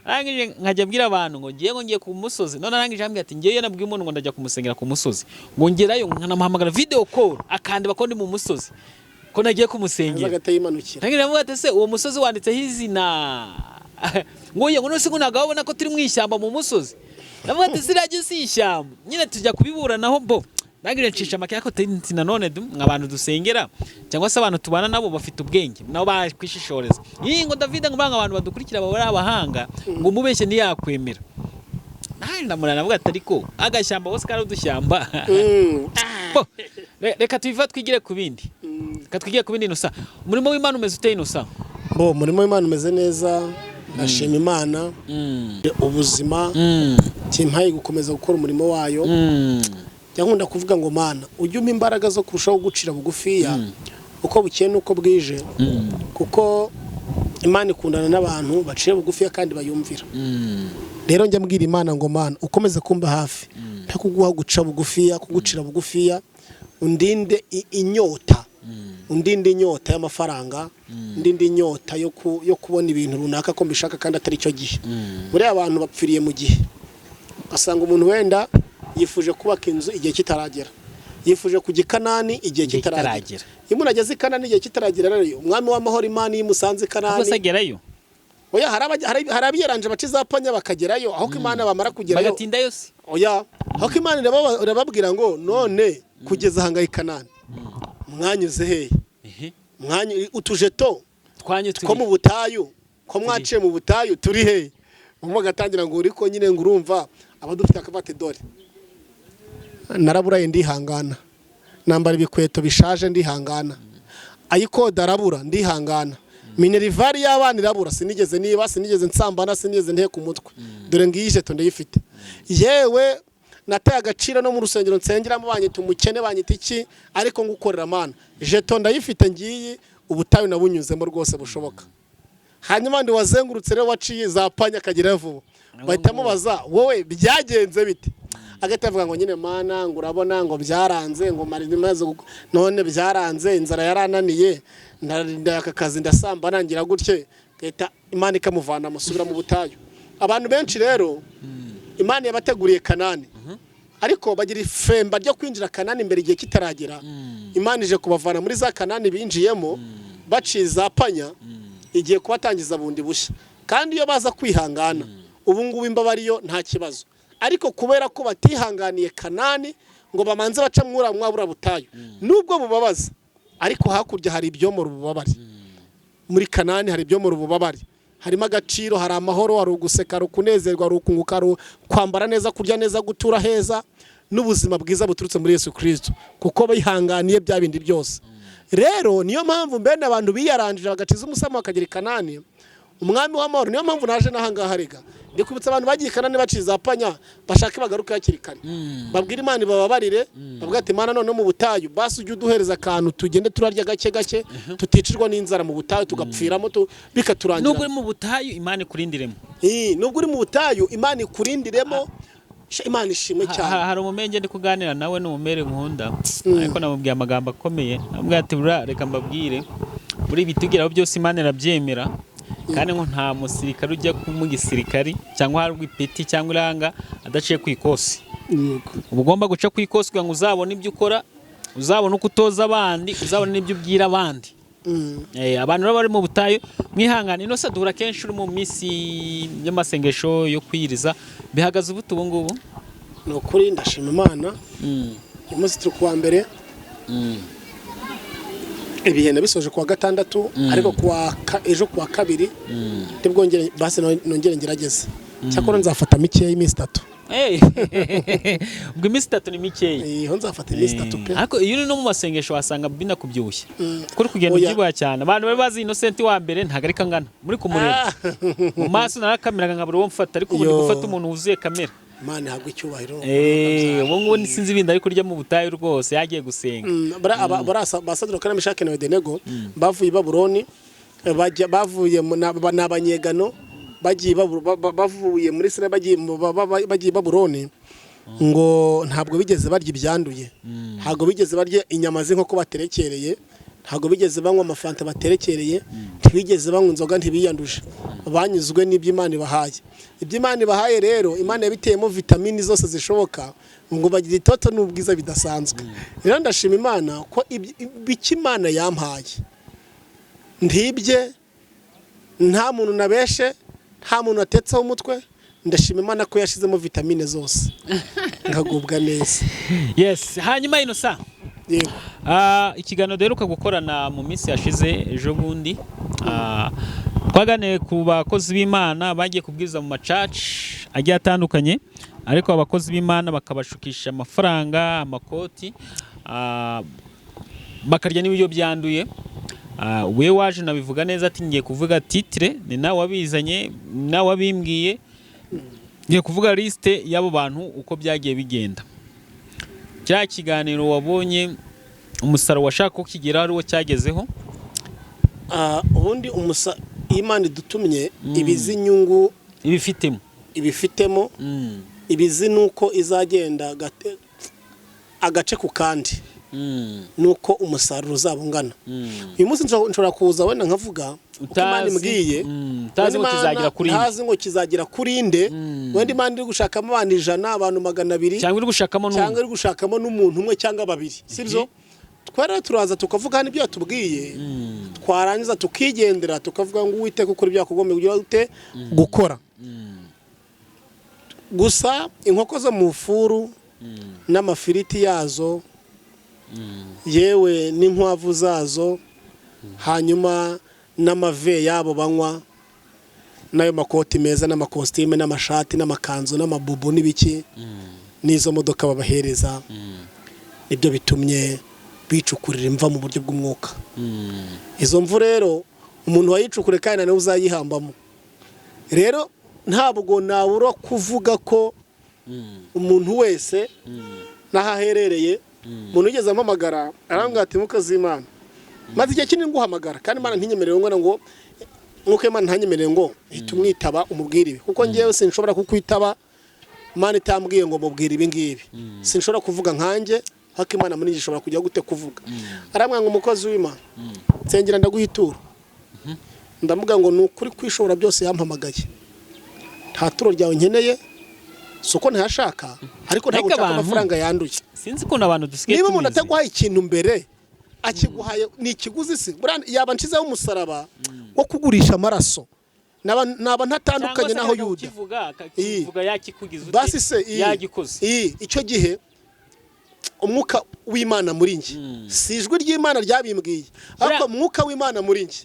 B: Arangije nkajya abwira abantu ngo ngiye, ngo ngiye ku musozi. None arangije ambwira ati ngiye, nabwiye umuntu ngo ndajya kumusengera ku musozi, ngo ngerayo nkanamuhamagara video call, akandeba ko ndi mu musozi, ko nagiye kumusengera.
A: Agahita yimanukira.
B: Ntangira ndavuga ati se uwo musozi wanditseho izina? Ngo oya, ngo none se ngo ntabwo wabona ko turi mu ishyamba mu musozi? Ndavuga ati ziriya si ishyamba nyine, tujya kubiburanaho bo. Ndangije ncisha make, ariko nti nanone abantu dusengera cyangwa se abantu tubana nabo bafite ubwenge, nabo bakwishishoreza. Iyi ngo David, ngo banga abantu badukurikira baba ari abahanga, ngo umubeshye ntiyakwemera. Nawe ndamurana, ndavuga ati ariko agashyamba hose kari udushyamba. Bo, reka tubiva twigire ku bindi. Reka twigire ku bindi. Inusa, umurimo w'Imana umeze ute, Inusa?
A: Bo, umurimo w'Imana umeze neza, ndashima Imana ubuzima kimpaye gukomeza gukora umurimo wayo. Njya nkunda kuvuga ngo Mana, ujye umpa imbaraga zo kurushaho gucira bugufiya uko bukeye n'uko bwije, kuko Imana ikundana n'abantu baciye bugufiya kandi bayumvira. Rero njya mbwira Imana ngo Mana, ukomeze kumba hafi, mpe kuguha guca bugufiya, kugucira bugufiya, undinde inyota, undinde inyota y'amafaranga, undinde inyota yo kubona ibintu runaka ko mbishaka kandi atari cyo gihe. Buriya abantu bapfiriye mu gihe, ugasanga umuntu wenda yifuje kubaka inzu igihe kitaragera, yifuje kujya i Kanani igihe
B: Igihe
A: kitaragera.
B: kitaragera.
A: Iyo umuntu ageze i Kanani igihe kitaragera, rero umwami w'amahoro Imana iyo imusanze i
B: Ubwo
A: Kanani
B: se agerayo?
A: Oya, hari abiyaranje baca izapanya bakagerayo, aho ko Imana bamara kugerayo
B: Bagatindayo se?
A: Oya, aho ko Imana irababwira ngo none kugeza aha ngaha i Kanani mwanyuze hehe? Mwanyu utujeto
B: Twanyu
A: two mu
B: turi
A: butayu, ko mwaciye mu butayu, turi hehe? Bamwe bagatangira ngo uriko nyine, ngo urumva abadufite akabati, dore naraburaye ndihangana, nambara ibikweto bishaje ndihangana, ayikoda arabura ndihangana, minerval y'abana irabura, sinigeze niba, sinigeze nsambana, sinigeze nteka umutwe, dore ngiyi jeto ndayifite. Yewe, nataye agaciro no mu rusengero nsengeramo banyita umukene, banyita iki, ariko ngukorera Mana, jeto ndayifite ngiyi, ubutayu nabunyuzemo rwose bushoboka. Hanyuma ndi wazengurutse rero, waciye za panya akagerayo vuba, bahita mubaza wowe byagenze bite? Agahita avuga ngo nyine Mana, ngo urabona ngo byaranze, ngo mara maze none byaranze, inzara yarananiye, ndaka kazi, ndasambana, ngira gutye. Leta Imana ikamuvana, amusubira mu butayu. Abantu benshi rero Imana yabateguriye Kanani, ariko bagira ifemba ryo kwinjira Kanani imbere igihe kitaragera. Imana ije kubavana muri za Kanani binjiyemo baciye za panya, igiye kubatangiza bundi bushya. Kandi iyo baza kwihangana, ubu ngubu imbabare yo nta kibazo. Ariko kubera ko batihanganiye Kanani ngo bamanze baca mwura mwabura butayu, nubwo bubabaza, ariko hakurya hari ibyomora ububabare. Muri Kanani hari ibyomora ububabare, harimo agaciro, hari amahoro, hari uguseka, hari ukunezerwa, hari ukunguka, hari kwambara neza, kurya neza, gutura heza, n'ubuzima bwiza buturutse muri Yesu Kirisito, kuko bihanganiye bya bindi byose. Rero niyo mpamvu mbene abantu biyaranjije bagaciza umusamo bakagera i Kanani, umwami w'amahoro. Niyo mpamvu naje n'ahangaha rega ndi kwibutsa abantu bagiye i Kanani baciye za panya, bashake bagaruke hakiri kare, babwire Imana ibababarire, bavuga ati: "Imana, none mu butayu basi ujye uduhereza akantu tugende turarya gake gake, tuticirwa n'inzara mu butayu tugapfiramo bikaturangira."
B: Nubwo uri mu butayu, Imana ikurindiremo.
A: Nubwo uri mu butayu, Imana ikurindiremo. Sha, Imana ishimwe cyane.
B: Hari umumenge ndi kuganira nawe, ni umumere nkunda, ariko namubwiye amagambo akomeye. Namubwiye ati: "Buriya reka mbabwire, muri ibi tugeraho byose Imana irabyemera, kandi ngo nta musirikare ujya mu gisirikari cyangwa ahabwa ipeti cyangwa iranga adaciye ku ikosi. Uba ugomba guca ku ikosi kugira ngo uzabone ibyo ukora, uzabone uko utoza abandi, uzabone n'ibyo ubwira abandi." Abantu rero bari mu butayu, mwihangane. Ino se duhura kenshi uri mu minsi y'amasengesho yo kwiyiriza, bihagaze ubute ubu ngubu?
A: Ni ukuri ndashima Imana. Uyu munsi turi kuwa mbere, ibihe nabisoje kuwa gatandatu, ariko ejo kuwa kabiri ndibwongere basi nongere ngerageze. Cyakora nzafata mikeya, iminsi 3.
B: Ubwo iminsi 3 ni mikeya.
A: Iyo nzafata iminsi 3 pe.
B: Ariko iyo uri no mu masengesho wasanga binakubyibushye, kuko uri kugenda
A: Oya.
B: ubyibuha cyane. Abantu bari bazi Innocent wa mbere ntabwo ariko angana muri kumureba. Mu maso narakameraga nkabura uwo mfata, ariko ubu ndi
A: Yo.
B: gufata umuntu wuzuye kamera.
A: Imana ihabwe icyubahiro.
B: Ubu ngubu sinzi ibindi ari kurya mu butayu rwose, yagiye gusenga.
A: Ba Sadraka na Meshaki na Abedenego bavuye i Babuloni, bajya bavuye ni abanyegano, bagiye bavuye muri Israel, bagiye bagiye i Babuloni, ngo ntabwo bigeze barya ibyanduye, ntabwo bigeze barya inyama z'inkoko baterekereye, ntabwo bigeze banywa amafanta baterekereye, ntibigeze banywa inzoga, ntibiyanduje. Banyuzwe n'ibyo Imana ibahaye. Ibyo Imana ibahaye rero, Imana yabiteyemo vitamini zose zishoboka, ngo bagire itoto n'ubwiza bidasanzwe. Rero ndashima Imana ko ibyo Imana yampaye ntibye, nta muntu nabeshe, nta muntu watetseho umutwe. Ndashima Imana ko yashizemo vitamine zose nkagubwa neza.
B: Yes, hanyuma Innocent,
A: Yego.
B: Ikiganiro duheruka gukorana mu minsi yashize, ejo bundi, twaganiye ku bakozi b'Imana bagiye kubwiriza mu macaci agiye atandukanye, ariko abakozi b'Imana bakabashukisha amafaranga, amakoti, bakarya n'ibiryo byanduye. We waje unabivuga neza ati: "Ngiye kuvuga titre, ni nawe wabizanye, ni nawe wabimbwiye, ngiye kuvuga liste y'abo bantu uko byagiye bigenda." Kiriya kiganiro wabonye umusaruro washaka ko kigeraho ari wo cyagezeho?
A: Ubundi iyo Imana idutumye, ibizi inyungu
B: ibifitemo.
A: Ibifitemo, ibizi nuko izagenda agace ku kandi, nuko umusaruro uzaba ungana. Uyu munsi nshobora kuza wenda nkavuga uko Imana imbwiye.
B: Utazi ngo
A: Wenda
B: kizagera kuri nde.
A: Ntazi ngo kizagera kuri nde. Wenda Imana iri gushakamo abantu 100, abantu 200,
B: cyangwa uri gushakamo
A: cyangwa
B: n'umwe.
A: iri gushakamo n'umuntu umwe cyangwa babiri, sibyo? Twe rero turaza tukavuga hano ibyo yatubwiye, twarangiza tukigendera, tukavuga ngo: "Uwiteka ukora ibyo yakugomba kugira ute gukora." Gusa inkoko zo mu furu n'amafiriti yazo, yewe n'inkwavu zazo, hanyuma n'amave yabo banywa, n'ayo makoti meza n'amakositime n'amashati n'amakanzu n'amabubu n'ibiki n'izo modoka babahereza, nibyo bitumye bicukurira imva mu buryo bw'umwuka. Izo mvu rero umuntu wayicukure kandi nawe uzayihambamo. Rero ntabwo nabura kuvuga ko umuntu wese n'aho aherereye, umuntu wigeze ampamagara arambwira ati: "Mukozi w'Imana, maze igihe kinini nguhamagara kandi Imana ntinyemerere ngo nk'uko Imana ntanyemerere ngo hita umwitaba umubwire ibi, kuko ngewe sinshobora kukwitaba Imana itambwiye ngo mubwire ibi ngibi. Sinshobora kuvuga nkanjye, ariko Imana muri njye ishobora kujya gute kuvuga." Arambwira ngo: "Umukozi w'Imana, nsengera ndaguha ituro." Ndamuga ngo ni ukuri kwishobora byose yampamagaye, nta turo ryawe nkeneye, si uko ntayashaka, ariko ntabwo
B: Ariko
A: nshaka
B: abantu-
A: amafaranga yanduye.
B: Sinzi ukuntu abantu dusigaye
A: Niba umuntu
B: tumeze.
A: ataguhaye ikintu mbere, akiguhaye ni ikiguzi se? Buriya yaba nshizeho umusaraba wo kugurisha amaraso, naba ntatandukanye
B: Cyangwa
A: naho
B: se
A: Yuda.
B: ukivuga akakivuga yakikugize ute,
A: Basi se
B: yagikoze.
A: Icyo gihe umwuka w'Imana muri njye, si ijwi ry'Imana ryabimbwiye, ariko umwuka w'Imana muri njye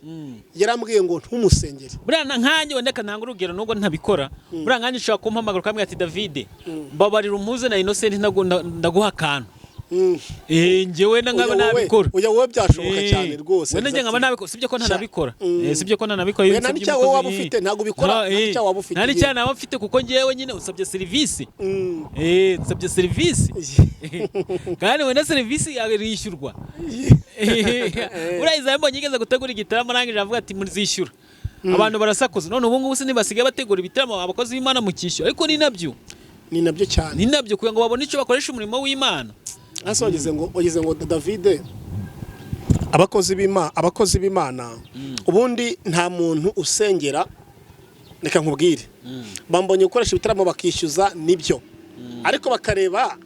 A: yarambwiye ngo ntumusengere.
B: Buriya nkanjye wenda nanga urugero, nubwo ntabikora, buriya nkanjye ushobora kumpamagara ukambwira ati: "Davide, mbabarira umpuze na Innocent, ndaguha akantu." Njyewe na nkaba
A: Oya, wowe-
B: nabikora.
A: Oya, wowe byashoboka cyane rwose.
B: Wenda njye nkaba nabikora, sibyo ko ntanabikora. Sibyo ko ntanabikora.
A: Oya,
B: Iyo
A: nta
B: nsabye
A: n'icyaha wowe
B: umukozi-
A: waba ufite, ntabwo ubikora, nta n'icyaha waba ufite.
B: Nta n'icyaha naba mfite, kuko njyewe nyine usabye serivisi. Nsabye serivisi, kandi wenda serivisi yarishyurwa. Buriya Isaie Mbonyi yigeze gutegura igitaramo, arangije avuga ati: "Muzishyura." Abantu barasakuza. None ubu ngubu se ntibasigaye bategura ibitaramo, abakozi b'Imana mukishyura? Ariko ni nabyo.
A: Ni nabyo cyane.
B: Ni nabyo, kugira ngo babone icyo bakoresha umurimo w'Imana.
A: Hasi wagize ngo Davide, abakozi b'Imana ubundi nta muntu usengera. Reka nkubwire, bambonye gukoresha ibitaramo bakishyuza, nibyo, ariko bakareba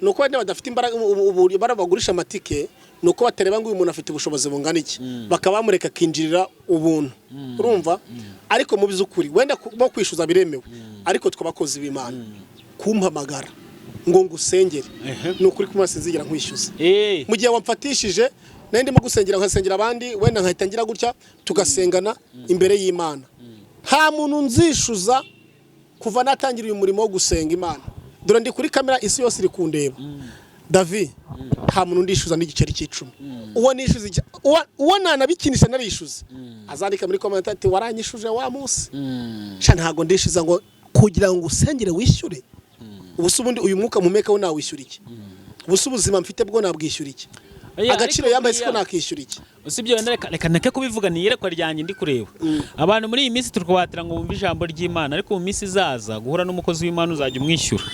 A: ni uko wenda badafite imbaraga, ubu bagurisha amatike, ni uko batareba ngo uyu muntu afite ubushobozi bungana iki, bakaba bamureka akinjirira ubuntu, urumva? Ariko mu by'ukuri wenda bo kwishyuza biremewe, ariko twe abakozi b'Imana, kumpamagara ngo ngusengere, ni ukuri kumwe sinzigera nkwishyuza. Mu gihe wamfatishije nari ndimo gusengera, nkasengera abandi, wenda nkahita ngira gutya tugasengana imbere y'Imana, nta muntu nzishyuza kuva natangira uyu murimo wo gusenga Imana. Dore ndi kuri kamera, isi yose iri kundeba. Davi, nta muntu ndishyuza n'igiceri cy'icumi. Uwo nishyuza uwo nanabikinisha narishyuza, azandika muri comment ati: "Waranyishuje wa munsi." Sha, ntago ndishyuza ngo kugira ngo usengere wishyure. Ubu se ubundi uyu mwuka mpumeka wo nawishyura iki? Ubu se ubuzima mfite bwo nabwishyura iki?
B: Oya,
A: Agaciro
B: ariko
A: yambaye siko
B: buriya-
A: nakishyura iki?
B: Usibye wenda, reka ndeke kubivuga, ni iyerekwa ryanjye ndi kureba. Abantu muri iyi minsi turi kubatira ngo bumve ijambo ry'Imana, ariko mu minsi izaza guhura n'umukozi w'Imana uzajya umwishyura.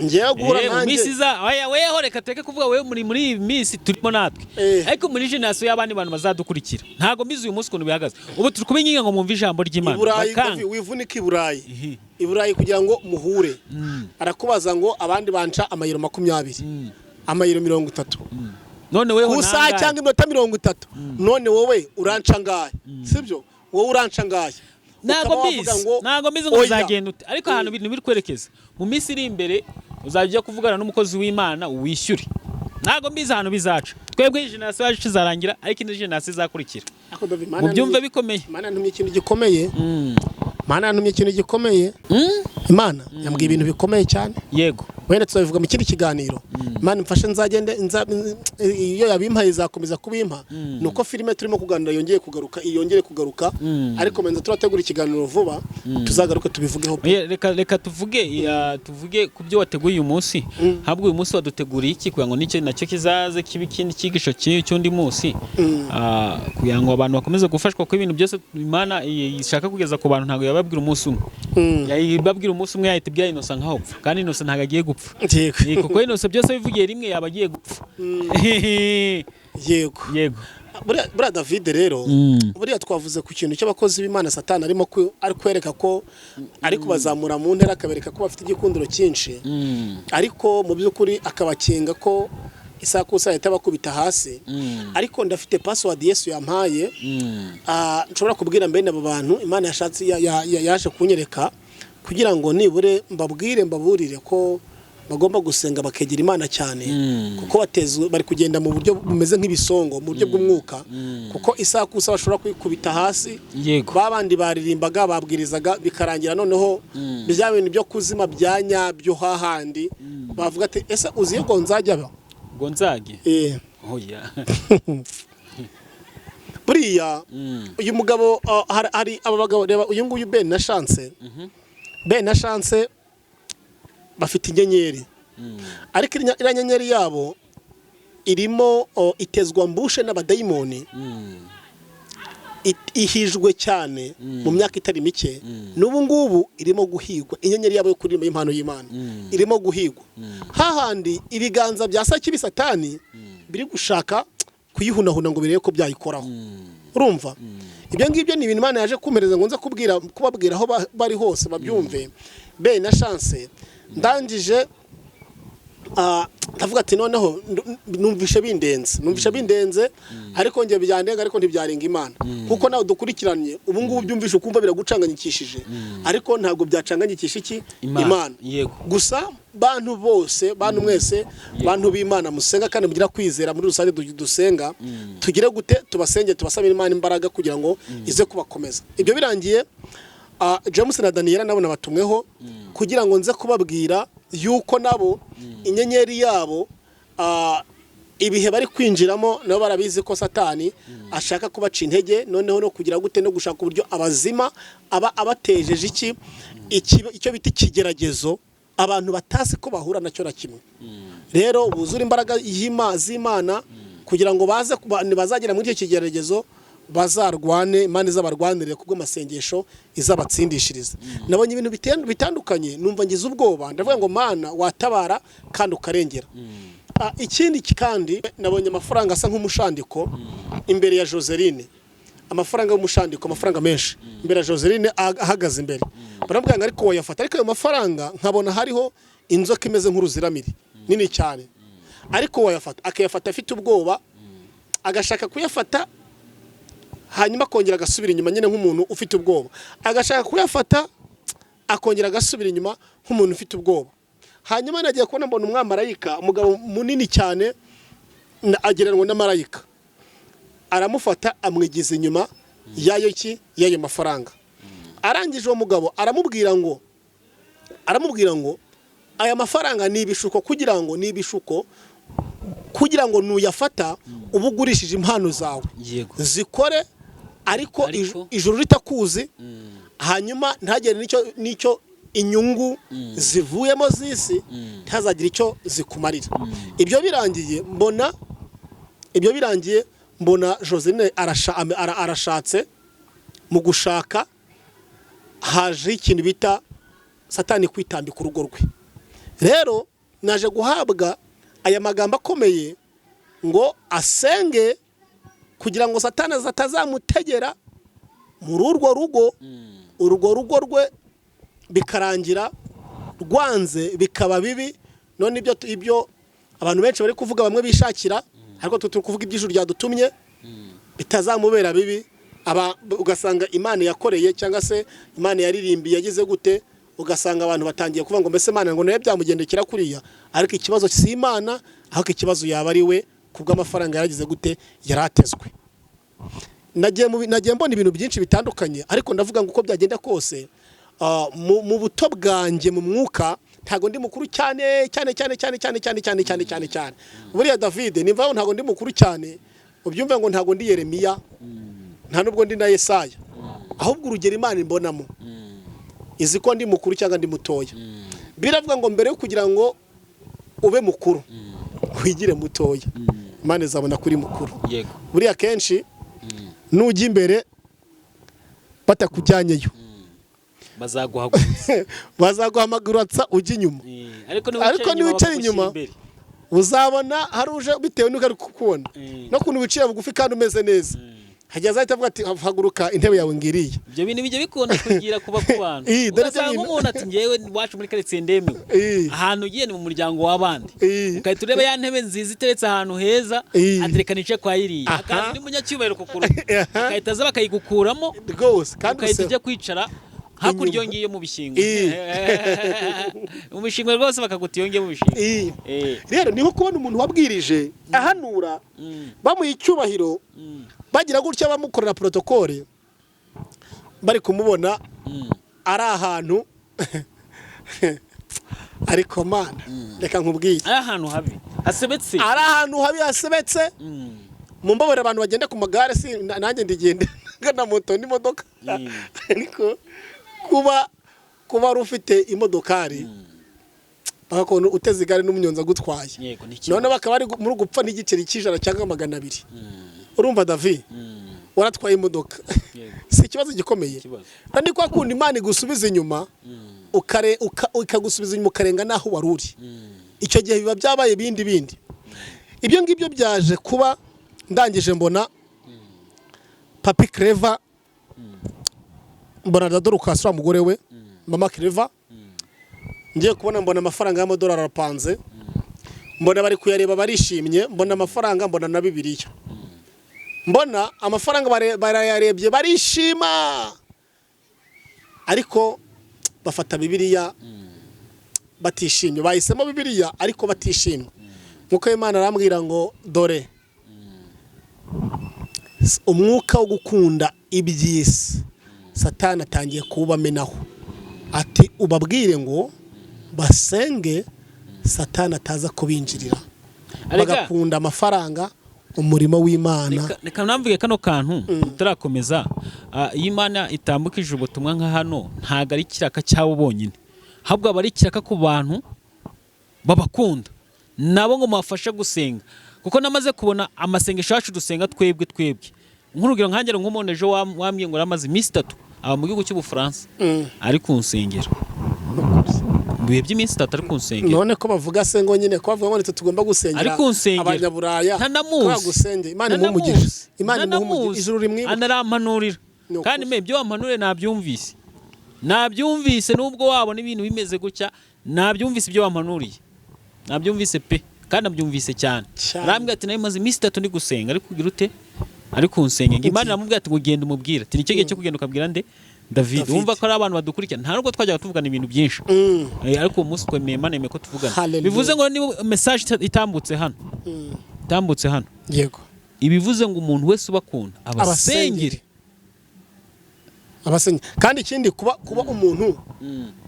A: Ngewe guhura
B: Mu
A: nanjye?
B: minsi iza, oya, weho reka tureke kuvuga wewe, muri iyi minsi turimo natwe, ariko muri generation y'abandi bantu bazadukurikira, ntabwo mbizi uyu munsi ukuntu bihagaze. Ubu turi kubinginga ngo mwumve ijambo ry'Imana,
A: I Burayi,
B: bakanga.
A: Davi, wivunika i Burayi. I Burayi kugira ngo muhure, arakubaza ngo abandi banca amayero 20, amayero 30
B: None weho
A: ku isaha
B: nangahe?
A: cyangwa iminota 30. None wowe uranca ngahe? Sibyo, wowe uranca ngahe?
B: Ntabwo
A: Ukaba wavuga
B: mbizi
A: ngo,
B: ntabwo mbizi ngo
A: oya.
B: bizagenda ute, ariko ahantu ibintu biri kwerekeza mu minsi iri imbere, uzajya ujya kuvugana n'umukozi w'Imana wishyure. Ntabwo mbizi ahantu bizaca. Twebwe iyi generation yacu izarangira, ariko indi generation izakurikira,
A: Ariko Davi, Imana
B: mubyumve bikomeye.
A: Imana yantumye ikintu gikomeye. Imana yantumye ikintu gikomeye. Imana yambwiye ibintu bikomeye cyane. Wenda tuzabivuga mu kindi kiganiro. Imana imfashe nzagende iyo yabimpaye izakomeza kubimpa. Ni uko filime turimo kuganira yongeye kugaruka, yongere kugaruka, ariko menza turategura ikiganiro vuba, tuzagaruke tubivugeho pe.
B: Oya, reka tuvuge ku byo wateguye uyu munsi. Ahubwo uyu munsi waduteguriye iki, kugira ngo nicyo nacyo kizaze kibe ikindi cyigisho cy'undi munsi, kugira ngo abantu bakomeze gufashwa, kuko ibintu byose Imana ishaka kugeza ku bantu ntabwo yababwira umunsi umwe. Yababwira umunsi umwe, yahita ibwira Innocent nkaho upfa, kandi Innocent ntabwo agiye gupfa. Kuko Innocent byose bivugiye rimwe yaba agiye gupfa.
A: Yego.
B: Yego.
A: Buriya David rero, buriya twavuze ku kintu cy'abakozi b'Imana, Satani arimo ari kwereka ko ari kubazamura mu ntera, akabereka ko bafite igikundiro cyinshi, ariko mu by'ukuri akabakinga ko isaha ku isaha ahita abakubita hasi. Ariko ndafite password Yesu yampaye, nshobora kubwira mbene abo bantu Imana yashatse yaje kunyereka, kugira ngo nibure mbabwire, mbaburire ko bagomba gusenga bakegera Imana cyane, kuko batezwe, bari kugenda mu buryo bumeze nk'ibisongo mu buryo bw'umwuka, kuko isaha ku isaha bashobora kwikubita hasi. Babandi baririmbaga, babwirizaga, bikarangira noneho bya bintu byo kuzima bya nyabyo, hahandi bavuga ati: "Ese uzi iyo Gonzajya aba?"
B: Gonzage?
A: Eh.
B: Oya.
A: Buriya uyu mugabo, hari aba bagabo, reba uyu nguyu Ben na Chance. Ben na Chance bafite inyenyeri, ariko iriya nyenyeri yabo irimo itezwa mbushe n'abadayimoni. Ihijwe cyane mu myaka itari mike, n'ubu ngubu irimo guhigwa. Inyenyeri yabo yo kuririmba y'impano y'Imana irimo guhigwa, hahandi ibiganza bya Sakibi, Satani, biri gushaka kuyihunahuna ngo birebe ko byayikoraho. Urumva, ibyo ngibyo ni ibintu Imana yaje kumpereza ngo nze kubabwira aho bari hose babyumve. Be na Chance ndangije, ndavuga ati noneho numvishe bindenze, ariko njye byandenga, ariko ntibyarenga Imana, kuko nawe dukurikiranye ubu ngubu byumvishe ukumva biragucanganyikishije, ariko ntabwo byacanganyikisha iki?
B: Imana. Yego.
A: Gusa bantu bose, bantu mwese, bantu b'Imana musenga kandi mugira kwizera muri rusange, dusenga tugire gute? Tubasenge, tubasabire Imana imbaraga kugira ngo ize kubakomeza. Ibyo birangiye, James na Daniela nabo nabatumweho kugira ngo nze kubabwira yuko nabo inyenyeri yabo, ibihe bari kwinjiramo, nabo barabizi ko Satani ashaka kubaca intege, noneho no kugira gute, no gushaka uburyo abazima aba abatejeje iki, icyo bita ikigeragezo abantu batazi ko bahura nacyo na kimwe. Rero buzure imbaraga z'Imana kugira ngo baze bazagera muri icyo kigeragezo bazarwane, Imana izabarwanirire kubw'amasengesho, izabatsindishiriza. Nabonye ibintu bitandukanye, numva ngize ubwoba, ndavuga ngo: "Mana, watabara kandi ukarengera." Ikindi kandi nabonye amafaranga asa nk'umushandiko imbere ya Joseline, amafaranga y'umushandiko, amafaranga menshi imbere ya Joseline ahagaze imbere. Baramubwira ngo: "Ariko wayafata?" Ariko ayo mafaranga nkabona hariho inzoka imeze nk'uruziramiri nini cyane. "Ariko wayafata?" Akayafata afite ubwoba, agashaka kuyafata, hanyuma akongera agasubira inyuma nyine nk'umuntu ufite ubwoba, agashaka kuyafata, akongera agasubira inyuma nk'umuntu ufite ubwoba. Hanyuma nagiye kubona mbona umwamarayika, umugabo munini cyane, agereranywa na marayika, aramufata amwigiza inyuma y'ayo ki, y'ayo mafaranga. Arangije uwo mugabo aramubwira ngo aya mafaranga ni ibishuko, kugira ngo ni ibishuko, kugira ngo nuyafata uba ugurishije impano zawe zikore, ariko ijuru ritakuzi, hanyuma ntagire n'icyo inyungu zivuyemo z'isi, ntazagire icyo zikumarira. Ibyo birangiye mbona Joseline arashatse. Mu gushaka hajeho ikintu bita Satani kwitambika urugo rwe. Rero naje guhabwa aya magambo akomeye ngo asenge kugira ngo Satani atazamutegera muri urwo rugo, urwo rugo rwe bikarangira rwanze, bikaba bibi. None ibyo abantu benshi bari kuvuga, bamwe bishakira, ariko twe turi kuvuga iby'ijuru ryadutumye, bitazamubera bibi. Aba ugasanga Imana yakoreye cyangwa se Imana yaririmbiye yagize gute, ugasanga abantu batangiye kuvuga ngo: "Mbese Imana ngo nayo byamugendekera kuriya?" Ariko ikibazo si Imana, ahubwo ikibazo yaba ari we kubw'amafaranga yaragize gute, yaratezwe. Nagiye mbona ibintu byinshi bitandukanye, ariko ndavuga ngo uko byagenda kose, mu buto bwanjye mu mwuka ntabwo ndi mukuru cyane cyane cyane cyane cyane cyane cyane cyane cyane cyane. Buriya David nimva ntabwo ndi mukuru cyane, ubyumve ngo ntabwo ndi Yeremiya, nta nubwo ndi na Yesaya, ahubwo urugero Imana imbonamo izi ko ndi mukuru cyangwa ndi mutoya. Biravuga ngo mbere yo kugira ngo ube mukuru, wigire mutoya, Imana izabona kuri mukuru. Buriya kenshi nujya imbere batakujyanyeyo,
B: Bazaguhagurutsa.
A: Bazaguhamagurutsa ujya inyuma.
B: Ariko
A: Ariko niwicara inyuma,
B: imbere,
A: uzabona hari uje bitewe n'uko ari kukubona no kuntu wiciye bugufi kandi umeze neza, hajya azahita avuga ati: "Haguruka, intebe yawe ngiriye."
B: Ibyo bintu bijya bikunda kugira kuba ku bantu,
A: Dore ibyo
B: ugasanga
A: bintu.
B: umuntu ati: "Ngewe iwacu muri karitsiye ndemewe, ahantu ugiye ni mu muryango w'abandi." Ugahita ureba ya ntebe nziza iteretse ahantu heza, atereka nice kwa iriya. Hakaza undi munyacyubahiro kukuruta, agahita aza bakayigukuramo,
A: Rwose kandi
B: ugahita ujya kwicara hakurya iyo ngiyo mu bishingwe, mu bishingwe rwose, bakaguta iyo ngiyo mu bishingwe.
A: Rero ni nko kubona umuntu wabwirije ahanura, bamuha icyubahiro, bagira gutya bamukorera protocole, bari kumubona ari ahantu, ariko Mana, reka nkubwire,
B: ari ahantu habi hasebetse.
A: Ari ahantu habi hasebetse. Mumbabarire abantu bagenda ku magare, si nanjye ndigenda na moto n'imodoka, ariko kuba wari ufite imodokari, bakakubona uteze igare n'umunyonzi agutwaye,
B: Yego, ni ikibazo.
A: none bakaba bari muri gupfa n'igiceri cy'ijana cyangwa 200. Urumva Davi, waratwaye imodoka, si ikibazo gikomeye?
B: Ikibazo.
A: Kandi kwa kundi Imana igusubiza inyuma, ikagusubiza inyuma ukarenga n'aho wari uri, icyo gihe biba byabaye ibindi bindi. Ibyo ngibyo byaje kuba, ndangije mbona Papi Clever, mbona na Dorcas wa mugore we, Mama Clever. Ngiye kubona mbona amafaranga y'amadolari arapanze, mbona bari kuyareba barishimye, mbona amafaranga, mbona na Bibiliya, mbona amafaranga barayarebye barishima, ariko bafata Bibiliya batishimye. Bahisemo Bibiliya ariko batishimye. Nkuko Imana arambwira ngo dore umwuka wo gukunda iby'isi Satani atangiye kuwubamenaho, ati ubabwire ngo basenge Satani ataza kubinjirira
B: Arega,
A: bagakunda amafaranga, umurimo w'Imana.
B: Reka namvuge kano kantu tutarakomeza. Iyo Imana itambukije ubutumwa nka hano, ntabwo ari ikiraka cyabo bonyine, ahubwo aba ari ikiraka ku bantu babakunda nabo ngo mubafashe gusenga, kuko namaze kubona amasengesho yacu dusenga twebwe nk'urugero nkanjye, nk'umuntu ejo wambwiye ngo yaramaze iminsi 3 aba mu gihugu cy'Ubufaransa ari ku nsengero, mu bihe by'iminsi 3 ari ku nsengero.
A: None ko bavuga se ngo nyine ko bavuga ngo nitwe tugomba gusengera
B: Ari ku nsengero.
A: Abanyaburaya?
B: Ntanamuzi.
A: Ko bagusenge, Imana imuhe umugisha, Imana imuhe umugisha, ijuru rimwibuke.
B: Anarampanurira.
A: Ni ukuri.
B: Kandi me ibyo wampanuriye nabyumvise, nubwo wabona ibintu bimeze gutya, nabyumvise. Ibyo wampanuriye nabyumvise pe, kandi nabyumvise cyane.
A: Cyane.
B: Arambwira ati nawe maze iminsi 3 ndi gusenga, ari kugira ute, ari kunsenga. Ngo Imana iramubwira ati ngo genda umubwire, ati nicyo gihe cyo kugenda ukabwira nde? David.
A: David.
B: Wumva ko ari abantu badukurikira, nta nubwo twajyaga tuvugana ibintu byinshi. Ariko uwo munsi twemeye, Imana yemeye ko tuvugana.
A: Hallelujah.
B: Bivuze ngo niba message itambutse hano, itambutse hano, ibivuze ngo umuntu wese ubakunda abasengere.
A: Abasengeri. Kandi ikindi, kuba umuntu,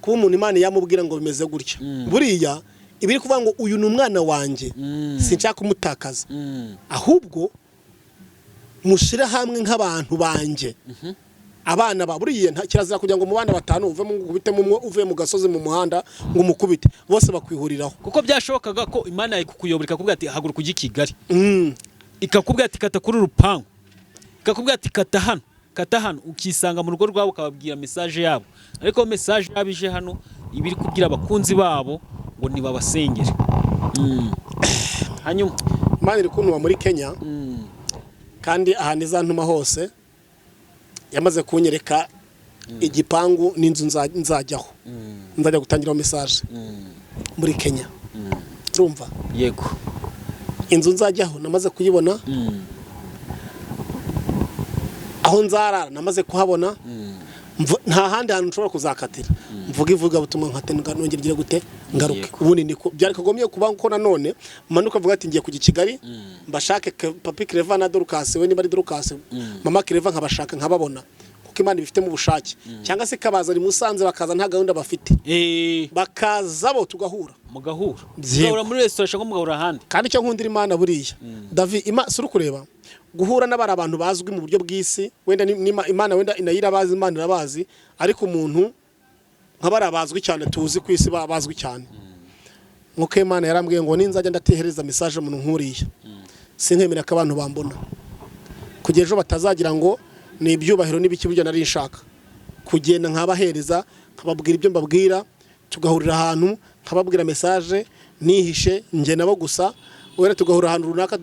A: kuba umuntu Imana yamubwira ngo bimeze gutya, buriya ibiri kuvuga ngo uyu ni umwana wanjye, sinshaka kumutakaza, ahubwo mushyire hamwe nk'abantu banjye, abana ba buriya kirazira kugira ngo mu bana batanu uvemo ngo ukubitemo umwe uvuye mu gasozi mu muhanda ngo umukubite, bose bakwihuriraho.
B: Kuko byashobokaga ko Imana ikukuyobora ikakubwira ati haguruka ujye i Kigali, ikakubwira ati kata kuri urupangu, ikakubwira ati kata hano, kata hano, ukisanga mu rugo rwabo ukababwira message yabo. Ariko message yabo ije hano iba iri kubwira abakunzi babo ngo nibabasengere. Hanyuma
A: Imana iri kuntuma muri Kenya, kandi ahantu izantuma hose yamaze kunyereka igipangu n'inzu nzajyaho, nzajya gutangiraho message muri Kenya, urumva?
B: Yego.
A: Inzu nzajyaho namaze kuyibona, aho nzarara namaze kuhabona. Nta handi hantu nshobora kuzakatira mvuga ivugabutumwa nkate nongera ngire gute ngaruke. Ubundi niko byari kagombye kuba, ko nanone manuka avuga ati ngiye kujya i Kigali mbashake Papi Clever na Dorcas, we niba ari Dorcas, Mama Clever, nkabashaka nkababona, kuko Imana ibifitemo ubushake, cyangwa se ikabazana i Musanze bakaza nta gahunda bafite, bakaza bo tugahura.
B: Mugahura.
A: Yego.
B: Mugahura muri resitora cyangwa mugahura ahandi.
A: Kandi icyo nkundira Imana buriya, David, si uri kureba guhura n'abari abantu bazwi mu buryo bw'isi, wenda Imana wenda inayo irabazi, Imana irabazi, ariko umuntu nk'abari bazwi cyane tuzi ku isi, bazwi cyane, nk'uko Imana yarambwiye ngo ninzajya ndatehereza message umuntu nk'uriya, sinkemera ko abantu bambona, kugeza ejo batazagira ngo ni ibyubahiro n'ibiki. Buryo nari nshaka kugenda nkabahereza, nkababwira ibyo mbabwira, tugahurira ahantu nkababwira message nihishe njye nabo gusa, wenda tugahurira ahantu runaka,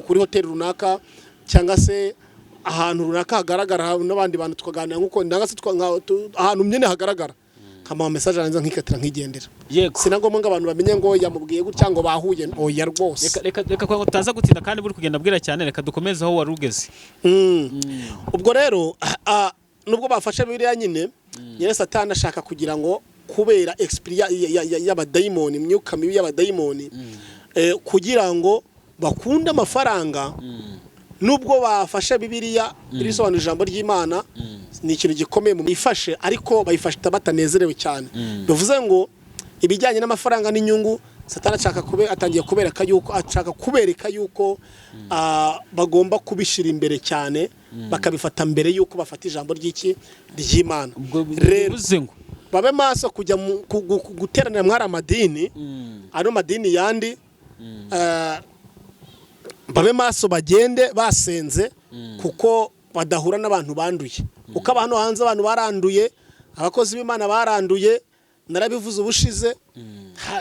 A: kuri hoteli runaka cyangwa se ahantu runaka hagaragara n'abandi bantu, tukaganira nk'uko cyangwa se ahantu nyine hagaragara, nkamuha message narangiza nkikatira nkigendera. Si na ngombwa ngo abantu bamenye ngo yamubwiye gutya, ngo bahuye, oya rwose.
B: Reka ko utaza gutinda kandi buri kugenda bwira cyane, reka dukomeze aho wari ugeze.
A: Ubwo rero nubwo bafashe Bibiliya nyine, nyine Satani ashaka kugira ngo kubera esprit y'abadayimoni, imyuka mibi y'abadayimoni, kugira ngo bakunde amafaranga nubwo bafashe Bibiliya irisobanura ijambo ry'Imana, ni ikintu gikomeye mu ifashe, ariko bayifashe batanezerewe cyane. Bivuze ngo ibijyanye n'amafaranga n'inyungu, Satani ashaka kube atangiye kubereka yuko ashaka kubereka yuko bagomba kubishyira imbere cyane, bakabifata mbere yuko bafata ijambo ry'iki ry'Imana.
B: Ubwo
A: Rero
B: bivuze ngo
A: babe maso kujya guteranira mwari amadini, ano madini yandi, babe maso bagende basenze, kuko badahura n'abantu banduye, kuko abantu hanze abantu baranduye, abakozi b'Imana baranduye. Narabivuze ubushize,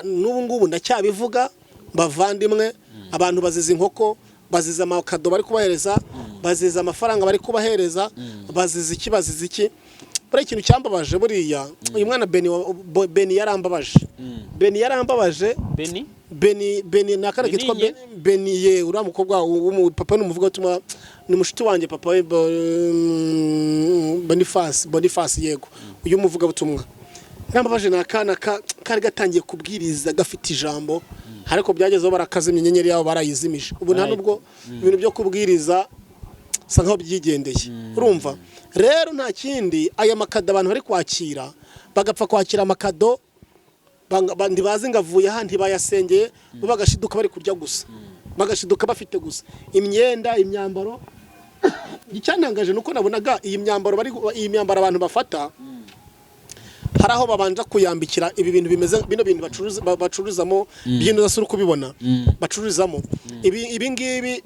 A: n'ubu ngubu ndacyabivuga, bavandimwe, abantu baziza inkoko, baziza amakado bari kubahereza. Baziza amafaranga bari kubahereza, baziza iki, baziza iki. Buriya ikintu cyambabaje, buriya uyu mwana Beni Beni yarambabaje, Beni yarambabaje.
B: Beni?
A: Beni, Beni ni akana kitwa
B: Beni.
A: Beni ye, uriya mukobwa papa ni umuvugabutumwa, ni mushuti wanjye, papa we Boniface, Boniface, yego, uyu muvugabutumwa yarambabaje. Ni akana kari gatangiye kubwiriza, gafite ijambo, ariko byagezeho barakazimya, inyenyeri yabo barayizimije. Ubu nta nubwo ibintu byo kubwiriza bisa nkaho byigendeye. Urumva rero nta kindi, aya makado abantu bari kwakira, bagapfa kwakira amakado, ntibazi ngo avuye aha, ntibayasengeye, bo bagashiduka bari kurya gusa, bagashiduka bafite gusa imyenda, imyambaro. Icyantangaje ni uko nabonaga iyi myambaro iyi myambaro abantu bafata, hari aho babanza kuyambikira ibi bintu bimeze bino bintu bacuruza, bacururizamo by'intu zose uri kubibona, bacururizamo ibi ngibi,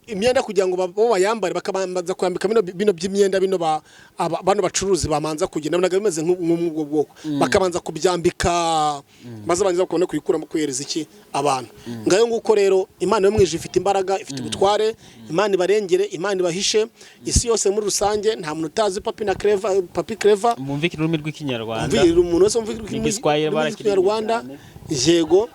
A: imyenda, kugira ngo bo bayambare, bakabanza kwambika bino by'imyenda bino bano bacuruzi bamanza kugira, nabonaga bimeze nk'ubwo bwoko, bakabanza kubyambika, maze banza bakabona kuyikuramo, kuyihereza iki abantu. Ngayo nguko rero, Imana yo mu ijuru ifite imbaraga, ifite ubutware. Imana ibarengere, Imana ibahishe. Isi yose muri rusange, nta muntu utazi Papi na Clever, Papi Clever.
B: Mwumvikire ururimi rw'Ikinyarwanda.
A: Umvira umuntu wese wumva
B: N'igiswahili
A: ururimi
B: barakiririmba
A: rw'Ikinyarwanda
B: cyane.
A: Yego,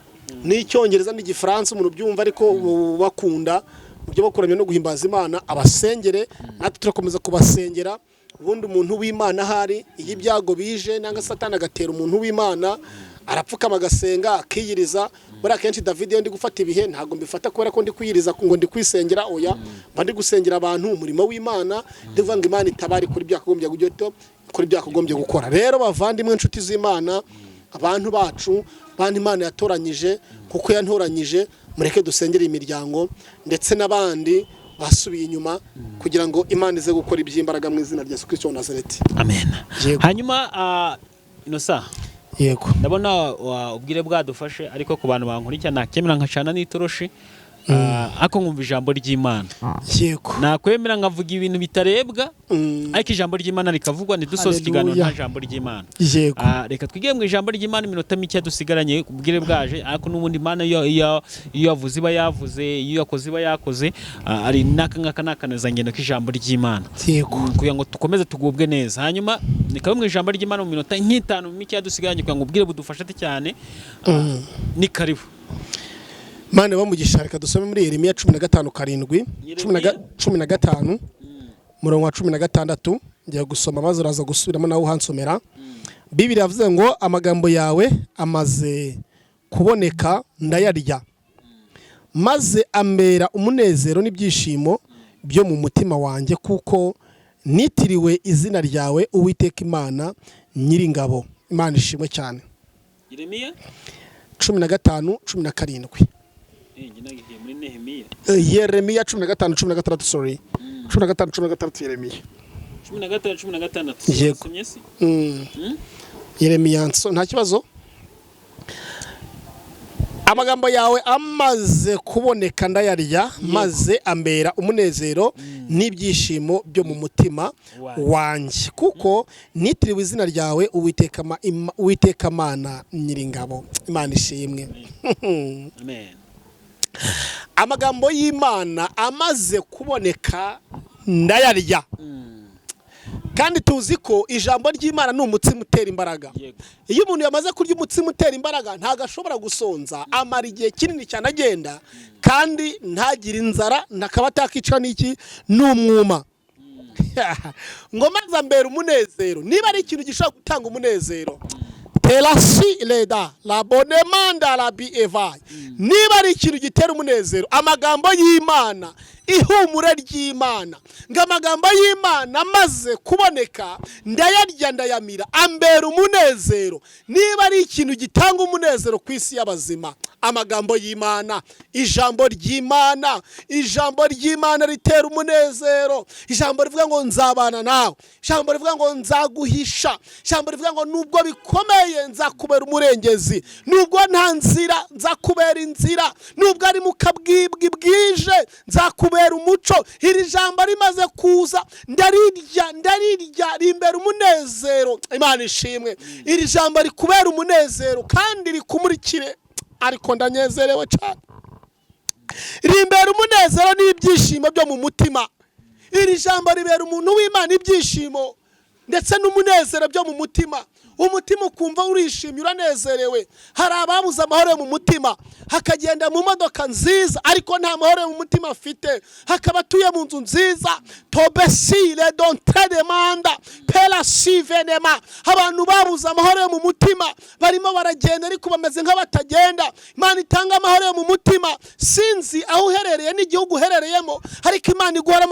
A: n'icyongereza n'igifaransa umuntu ubyumva, ariko bakunda mu byo bakuramya no guhimbaza Imana, abasengere, natwe turakomeza kubasengera. Ubundi umuntu w'Imana ahari, iyo ibyago bije nangwa Satani agatera umuntu w'Imana, arapfukama, agasenga, akiyiriza. Buriya akenshi, David, iyo ndi gufata ibihe, ntabwo mbifata kubera ko ndi kwiyiriza ngo ndi kwisengera, oya, mba ndi gusengera abantu, umurimo w'Imana, ndivuga ngo Imana itabare kuri byakagombye kujya kuri byakagombye gukora. Rero bavandimwe, inshuti z'Imana, abantu bacu, bantu Imana yatoranyije kuko yantoranyije, mureke dusengere imiryango ndetse n'abandi basubiye inyuma, kugira ngo Imana ize gukora iby'imbaraga mu izina rya Yesu Kristo wa Nazareti.
B: Amen.
A: Yego.
B: Hanyuma Inosa,
A: Yego.
B: ndabona ubwire bwadufashe, ariko ku bantu bankurikira, nakemera nkacana n'itoroshi, ariko nkumva ijambo ry'Imana. Nakwemera nkavuga ibintu bitarebwa, ariko ijambo ry'Imana rikavugwa, ntidusoze ikiganiro
A: Haleluya.
B: nta jambo ry'Imana. Reka twige mu ijambo ry'Imana iminota mike dusigaranye. Ubwire bwaje, ariko n'ubundi Imana iyo yavuze iba yavuze, iyo yakoze iba yakoze. Ari n'aka ngaka ni akanezangendo k'ijambo ry'Imana kugira ngo dukomeze tugubwe neza. Hanyuma ni kamwe mu ijambo ry'Imana mu minota nk'itanu mike dusigaranye, kugira ngo ubwire budufashe cyane. Ni karibu.
A: Mana bamugisha. Reka dusome muri Yeremiya 15:7, 15 murongo wa 16. Ngiye gusoma, maze uraza gusubiramo nawe uhansomera. Bibiri yavuze ngo: "Amagambo yawe amaze kuboneka ndayarya, maze ambera umunezero n'ibyishimo byo mu mutima wanjye, kuko nitiriwe izina ryawe, Uwiteka Imana Nyiringabo." Imana ishimwe cyane.
B: Yeremiya?
A: 15:17.
B: Njye nagiye muri Nehemiya.
A: Yeremiya 15:16, sorry, 15:16, Yeremiya.
B: 15:16.
A: Yego.
B: Wasomye se?
A: Yeremiya nso nta kibazo. "Amagambo yawe amaze kuboneka ndayarya, maze ambera umunezero n'ibyishimo byo mu mutima
B: Wanjye.
A: wanjye, kuko nitiriwe izina ryawe, Uwiteka Uwiteka Mana Nyiringabo." Imana ishimwe.
B: Amen.
A: Amagambo y'Imana amaze kuboneka ndayarya. Kandi tuzi ko ijambo ry'Imana ni umutsima utera imbaraga. Iyo umuntu yamaze kurya umutsima utera imbaraga, ntabwo ashobora gusonza, amara igihe kinini cyane agenda kandi ntagire inzara, ntakaba atakicwa n'iki, n'umwuma. Ngo maze ambera umunezero. Niba ari ikintu gishobora gutanga umunezero, terasi reda la bonemanda la bi evayi, niba ari ikintu gitera umunezero, amagambo y'Imana, ihumure ry'Imana. Ngo amagambo y'Imana amaze kuboneka ndayarya, ndayamira, ambera umunezero. Niba ari ikintu gitanga umunezero ku isi y'abazima, amagambo y'Imana, ijambo ry'Imana. Ijambo ry'Imana ritera umunezero. Ijambo rivuga ngo nzabana nawe, ijambo rivuga ngo nzaguhisha, ijambo rivuga ngo nubwo bikomeye nzakubera umurengezi, nubwo nta nzira nzakubera inzira, nubwo ari mu kabwibwi bwije nzakubera umuco. Iri jambo rimaze kuza ndarirya, ndarirya, rimbera umunezero. Imana ishimwe. Iri jambo rikubera umunezero kandi rikumurikire, ariko ndanezerewe cyane. Rimbera umunezero n'ibyishimo byo mu mutima. Iri jambo ribera umuntu w'Imana ibyishimo ndetse n'umunezero byo mu mutima. Umutima ukumva urishimye, uranezerewe. Hari ababuze amahoro yo mu mutima, hakagenda mu modoka nziza ariko nta mahoro yo mu mutima afite, hakaba atuye mu nzu nziza tobesire dontremanda perasivenema. Abantu babuze amahoro yo mu mutima barimo baragenda ariko bameze nk'abatagenda. Imana itanga amahoro yo mu mutima. Sinzi aho uherereye n'igihugu uherereyemo, ariko Imana iguha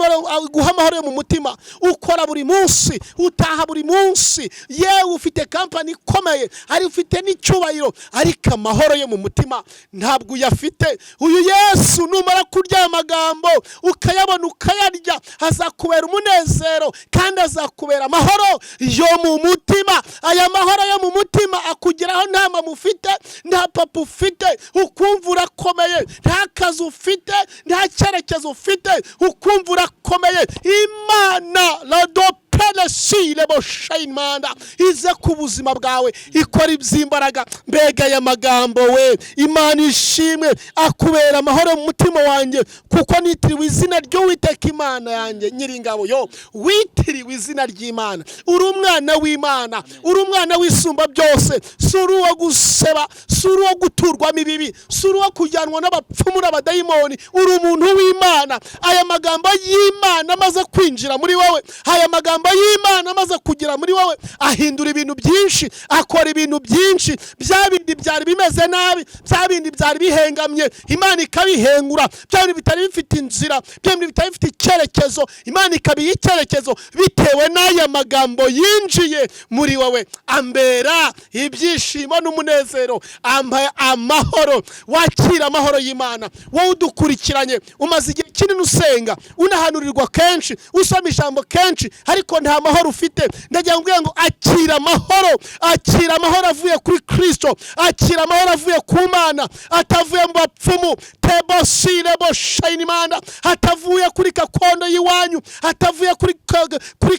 A: amahoro yo mu mutima. Ukora buri munsi, utaha buri munsi, yewe ufite kampani ikomeye, ari ufite n'icyubahiro, ariko amahoro yo mu mutima ntabwo uyafite. Uyu Yesu numara kurya aya magambo ukayabona ukayarya, azakubera umunezero kandi azakubera amahoro yo mu mutima. Aya mahoro yo mu mutima akugeraho nta mama ufite, nta papa ufite, ukumva urakomeye, nta kazi ufite, nta cyerekezo ufite, ukumva urakomeye. Imana ladoperesireboshayimanda ize ku buzima bwawe, ikora iby'imbaraga. Mbega aya magambo we! Imana ishimwe, akubera amahoro mu mutima wanjye, kuko nitiriwe izina ry'Uwiteka Imana yanjye nyiringabo. Yo witiriwe izina ry'Imana, uri umwana w'Imana, uri umwana w'Isumba byose. Si uri uwo guseba, si uri uwo guturwamo ibibi, si uri uwo kujyanwa n'abapfumu n'abadayimoni, uri umuntu w'Imana. Aya magambo y'Imana amaze kwinjira muri wowe, aya magambo y'Imana amaze kugera muri wowe, ahindura ibintu byinshi, akora ibintu byinshi. Bya bindi byari bimeze nabi, bya bindi byari bihengamye, Imana ikabihengura. Bya bindi bitari bifite inzira, bya bindi bitari bifite icyerekezo, Imana ikabiha icyerekezo bitewe n'aya magambo yinjiye muri wowe. Ambera ibyishimo n'umunezero, ampa amahoro. Wakira amahoro y'Imana. Wowe udukurikiranye, umaze igihe kinini usenga, unahanurirwa kenshi, usoma ijambo kenshi, ariko nta mahoro ufite. Ndagira ngo ngo akira amahoro, akira amahoro avuye kuri Kristo, akira amahoro avuye ku Mana, atavuye mu bapfumu tebosirebo shayinimanda, atavuye kuri gakondo y'iwanyu, atavuye kuri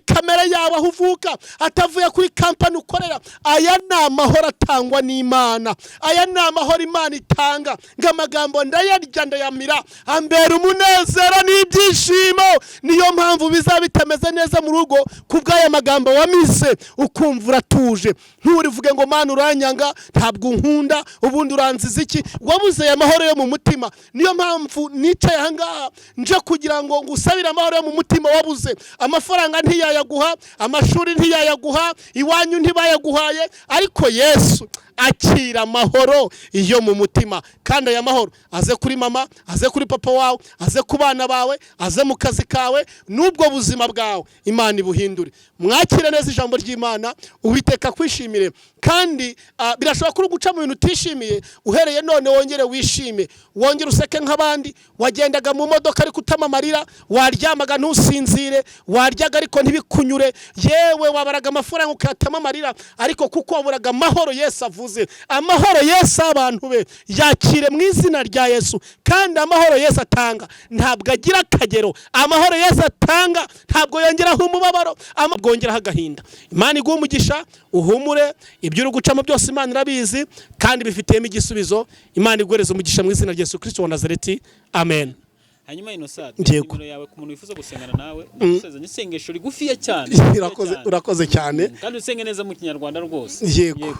A: kamere yawe aho uvuka, atavuye kuri kampani ukorera. Aya ni amahoro atangwa n'Imana, aya ni amahoro Imana itanga. Ngo amagambo ndayarya ndayamira, ambera umunezero n'ibyishimo. Niyo mpamvu bizaba bitameze neza mu rugo, kubw'aya magambo wamize ukumva uratuje. Nturivuge ngo Mana uranyanga, ntabwo unkunda, ubundi uranziza iki? Wabuze aya mahoro yo mu mutima. Niyo mpamvu nicaye ahangaha nje kugira ngo ngusabire amahoro yo mu mutima wabuze. Amafaranga ntiyayaguha, amashuri ntiyayaguha, iwanyu ntibayaguhaye, ariko Yesu akira amahoro yo mu mutima. Kandi aya mahoro aze kuri mama, aze kuri papa wawe, aze ku bana bawe, aze mu kazi kawe, n'ubwo buzima bwawe Imana ibuhindure. Mwakire neza ijambo ry'Imana, Uwiteka kwishimire. Kandi birashoboka ko uri guca mu bintu utishimiye, uhereye none wongere wishime, wongere useke nk'abandi. Wagendaga mu modoka ariko utamamarira, waryamaga ntusinzire, waryaga ariko ntibikunyure, yewe wabaraga amafaranga ukayatama amarira, ariko kuko waburaga amahoro Yesu avuze. Amahoro Yesu abantu be yakire mu izina rya Yesu. Kandi amahoro Yesu atanga ntabwo agira akagero, amahoro Yesu atanga ntabwo yongeraho umubabaro, bwongeraho agahinda. Imana iguhe umugisha, uhumure, ibyo uri gucamo byose Imana irabizi kandi bifitiyemo igisubizo. Imana iguhereze umugisha mu izina rya Yesu Kristo wa Nazareti, amen.
B: Hanyuma Innocent,
A: Yego.
B: nimero yawe ku muntu wifuza gusengana nawe, ndagusezeranya isengesho rigufiya cyane.
A: Urakoze, urakoze cyane.
B: Kandi usenge neza mu Kinyarwanda rwose.
A: Yego.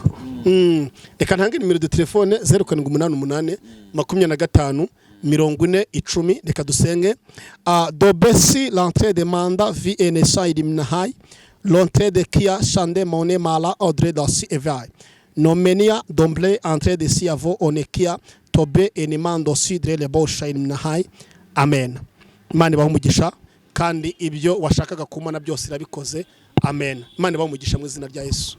A: Reka ntange nimero de telefone: 0788 25 40 10. Reka dusenge. Dobesi l'entrée de manda vi enesa irimnahai l'entrée de kia shande mone mala odre dasi evai nomenia domble entrée de siavo onekia tobe enimando sidre le bosha irimnahai. Amen. Imana ibahe umugisha, kandi ibyo washakaga kumana byose irabikoze. Amen. Imana ibahe umugisha mu izina rya Yesu.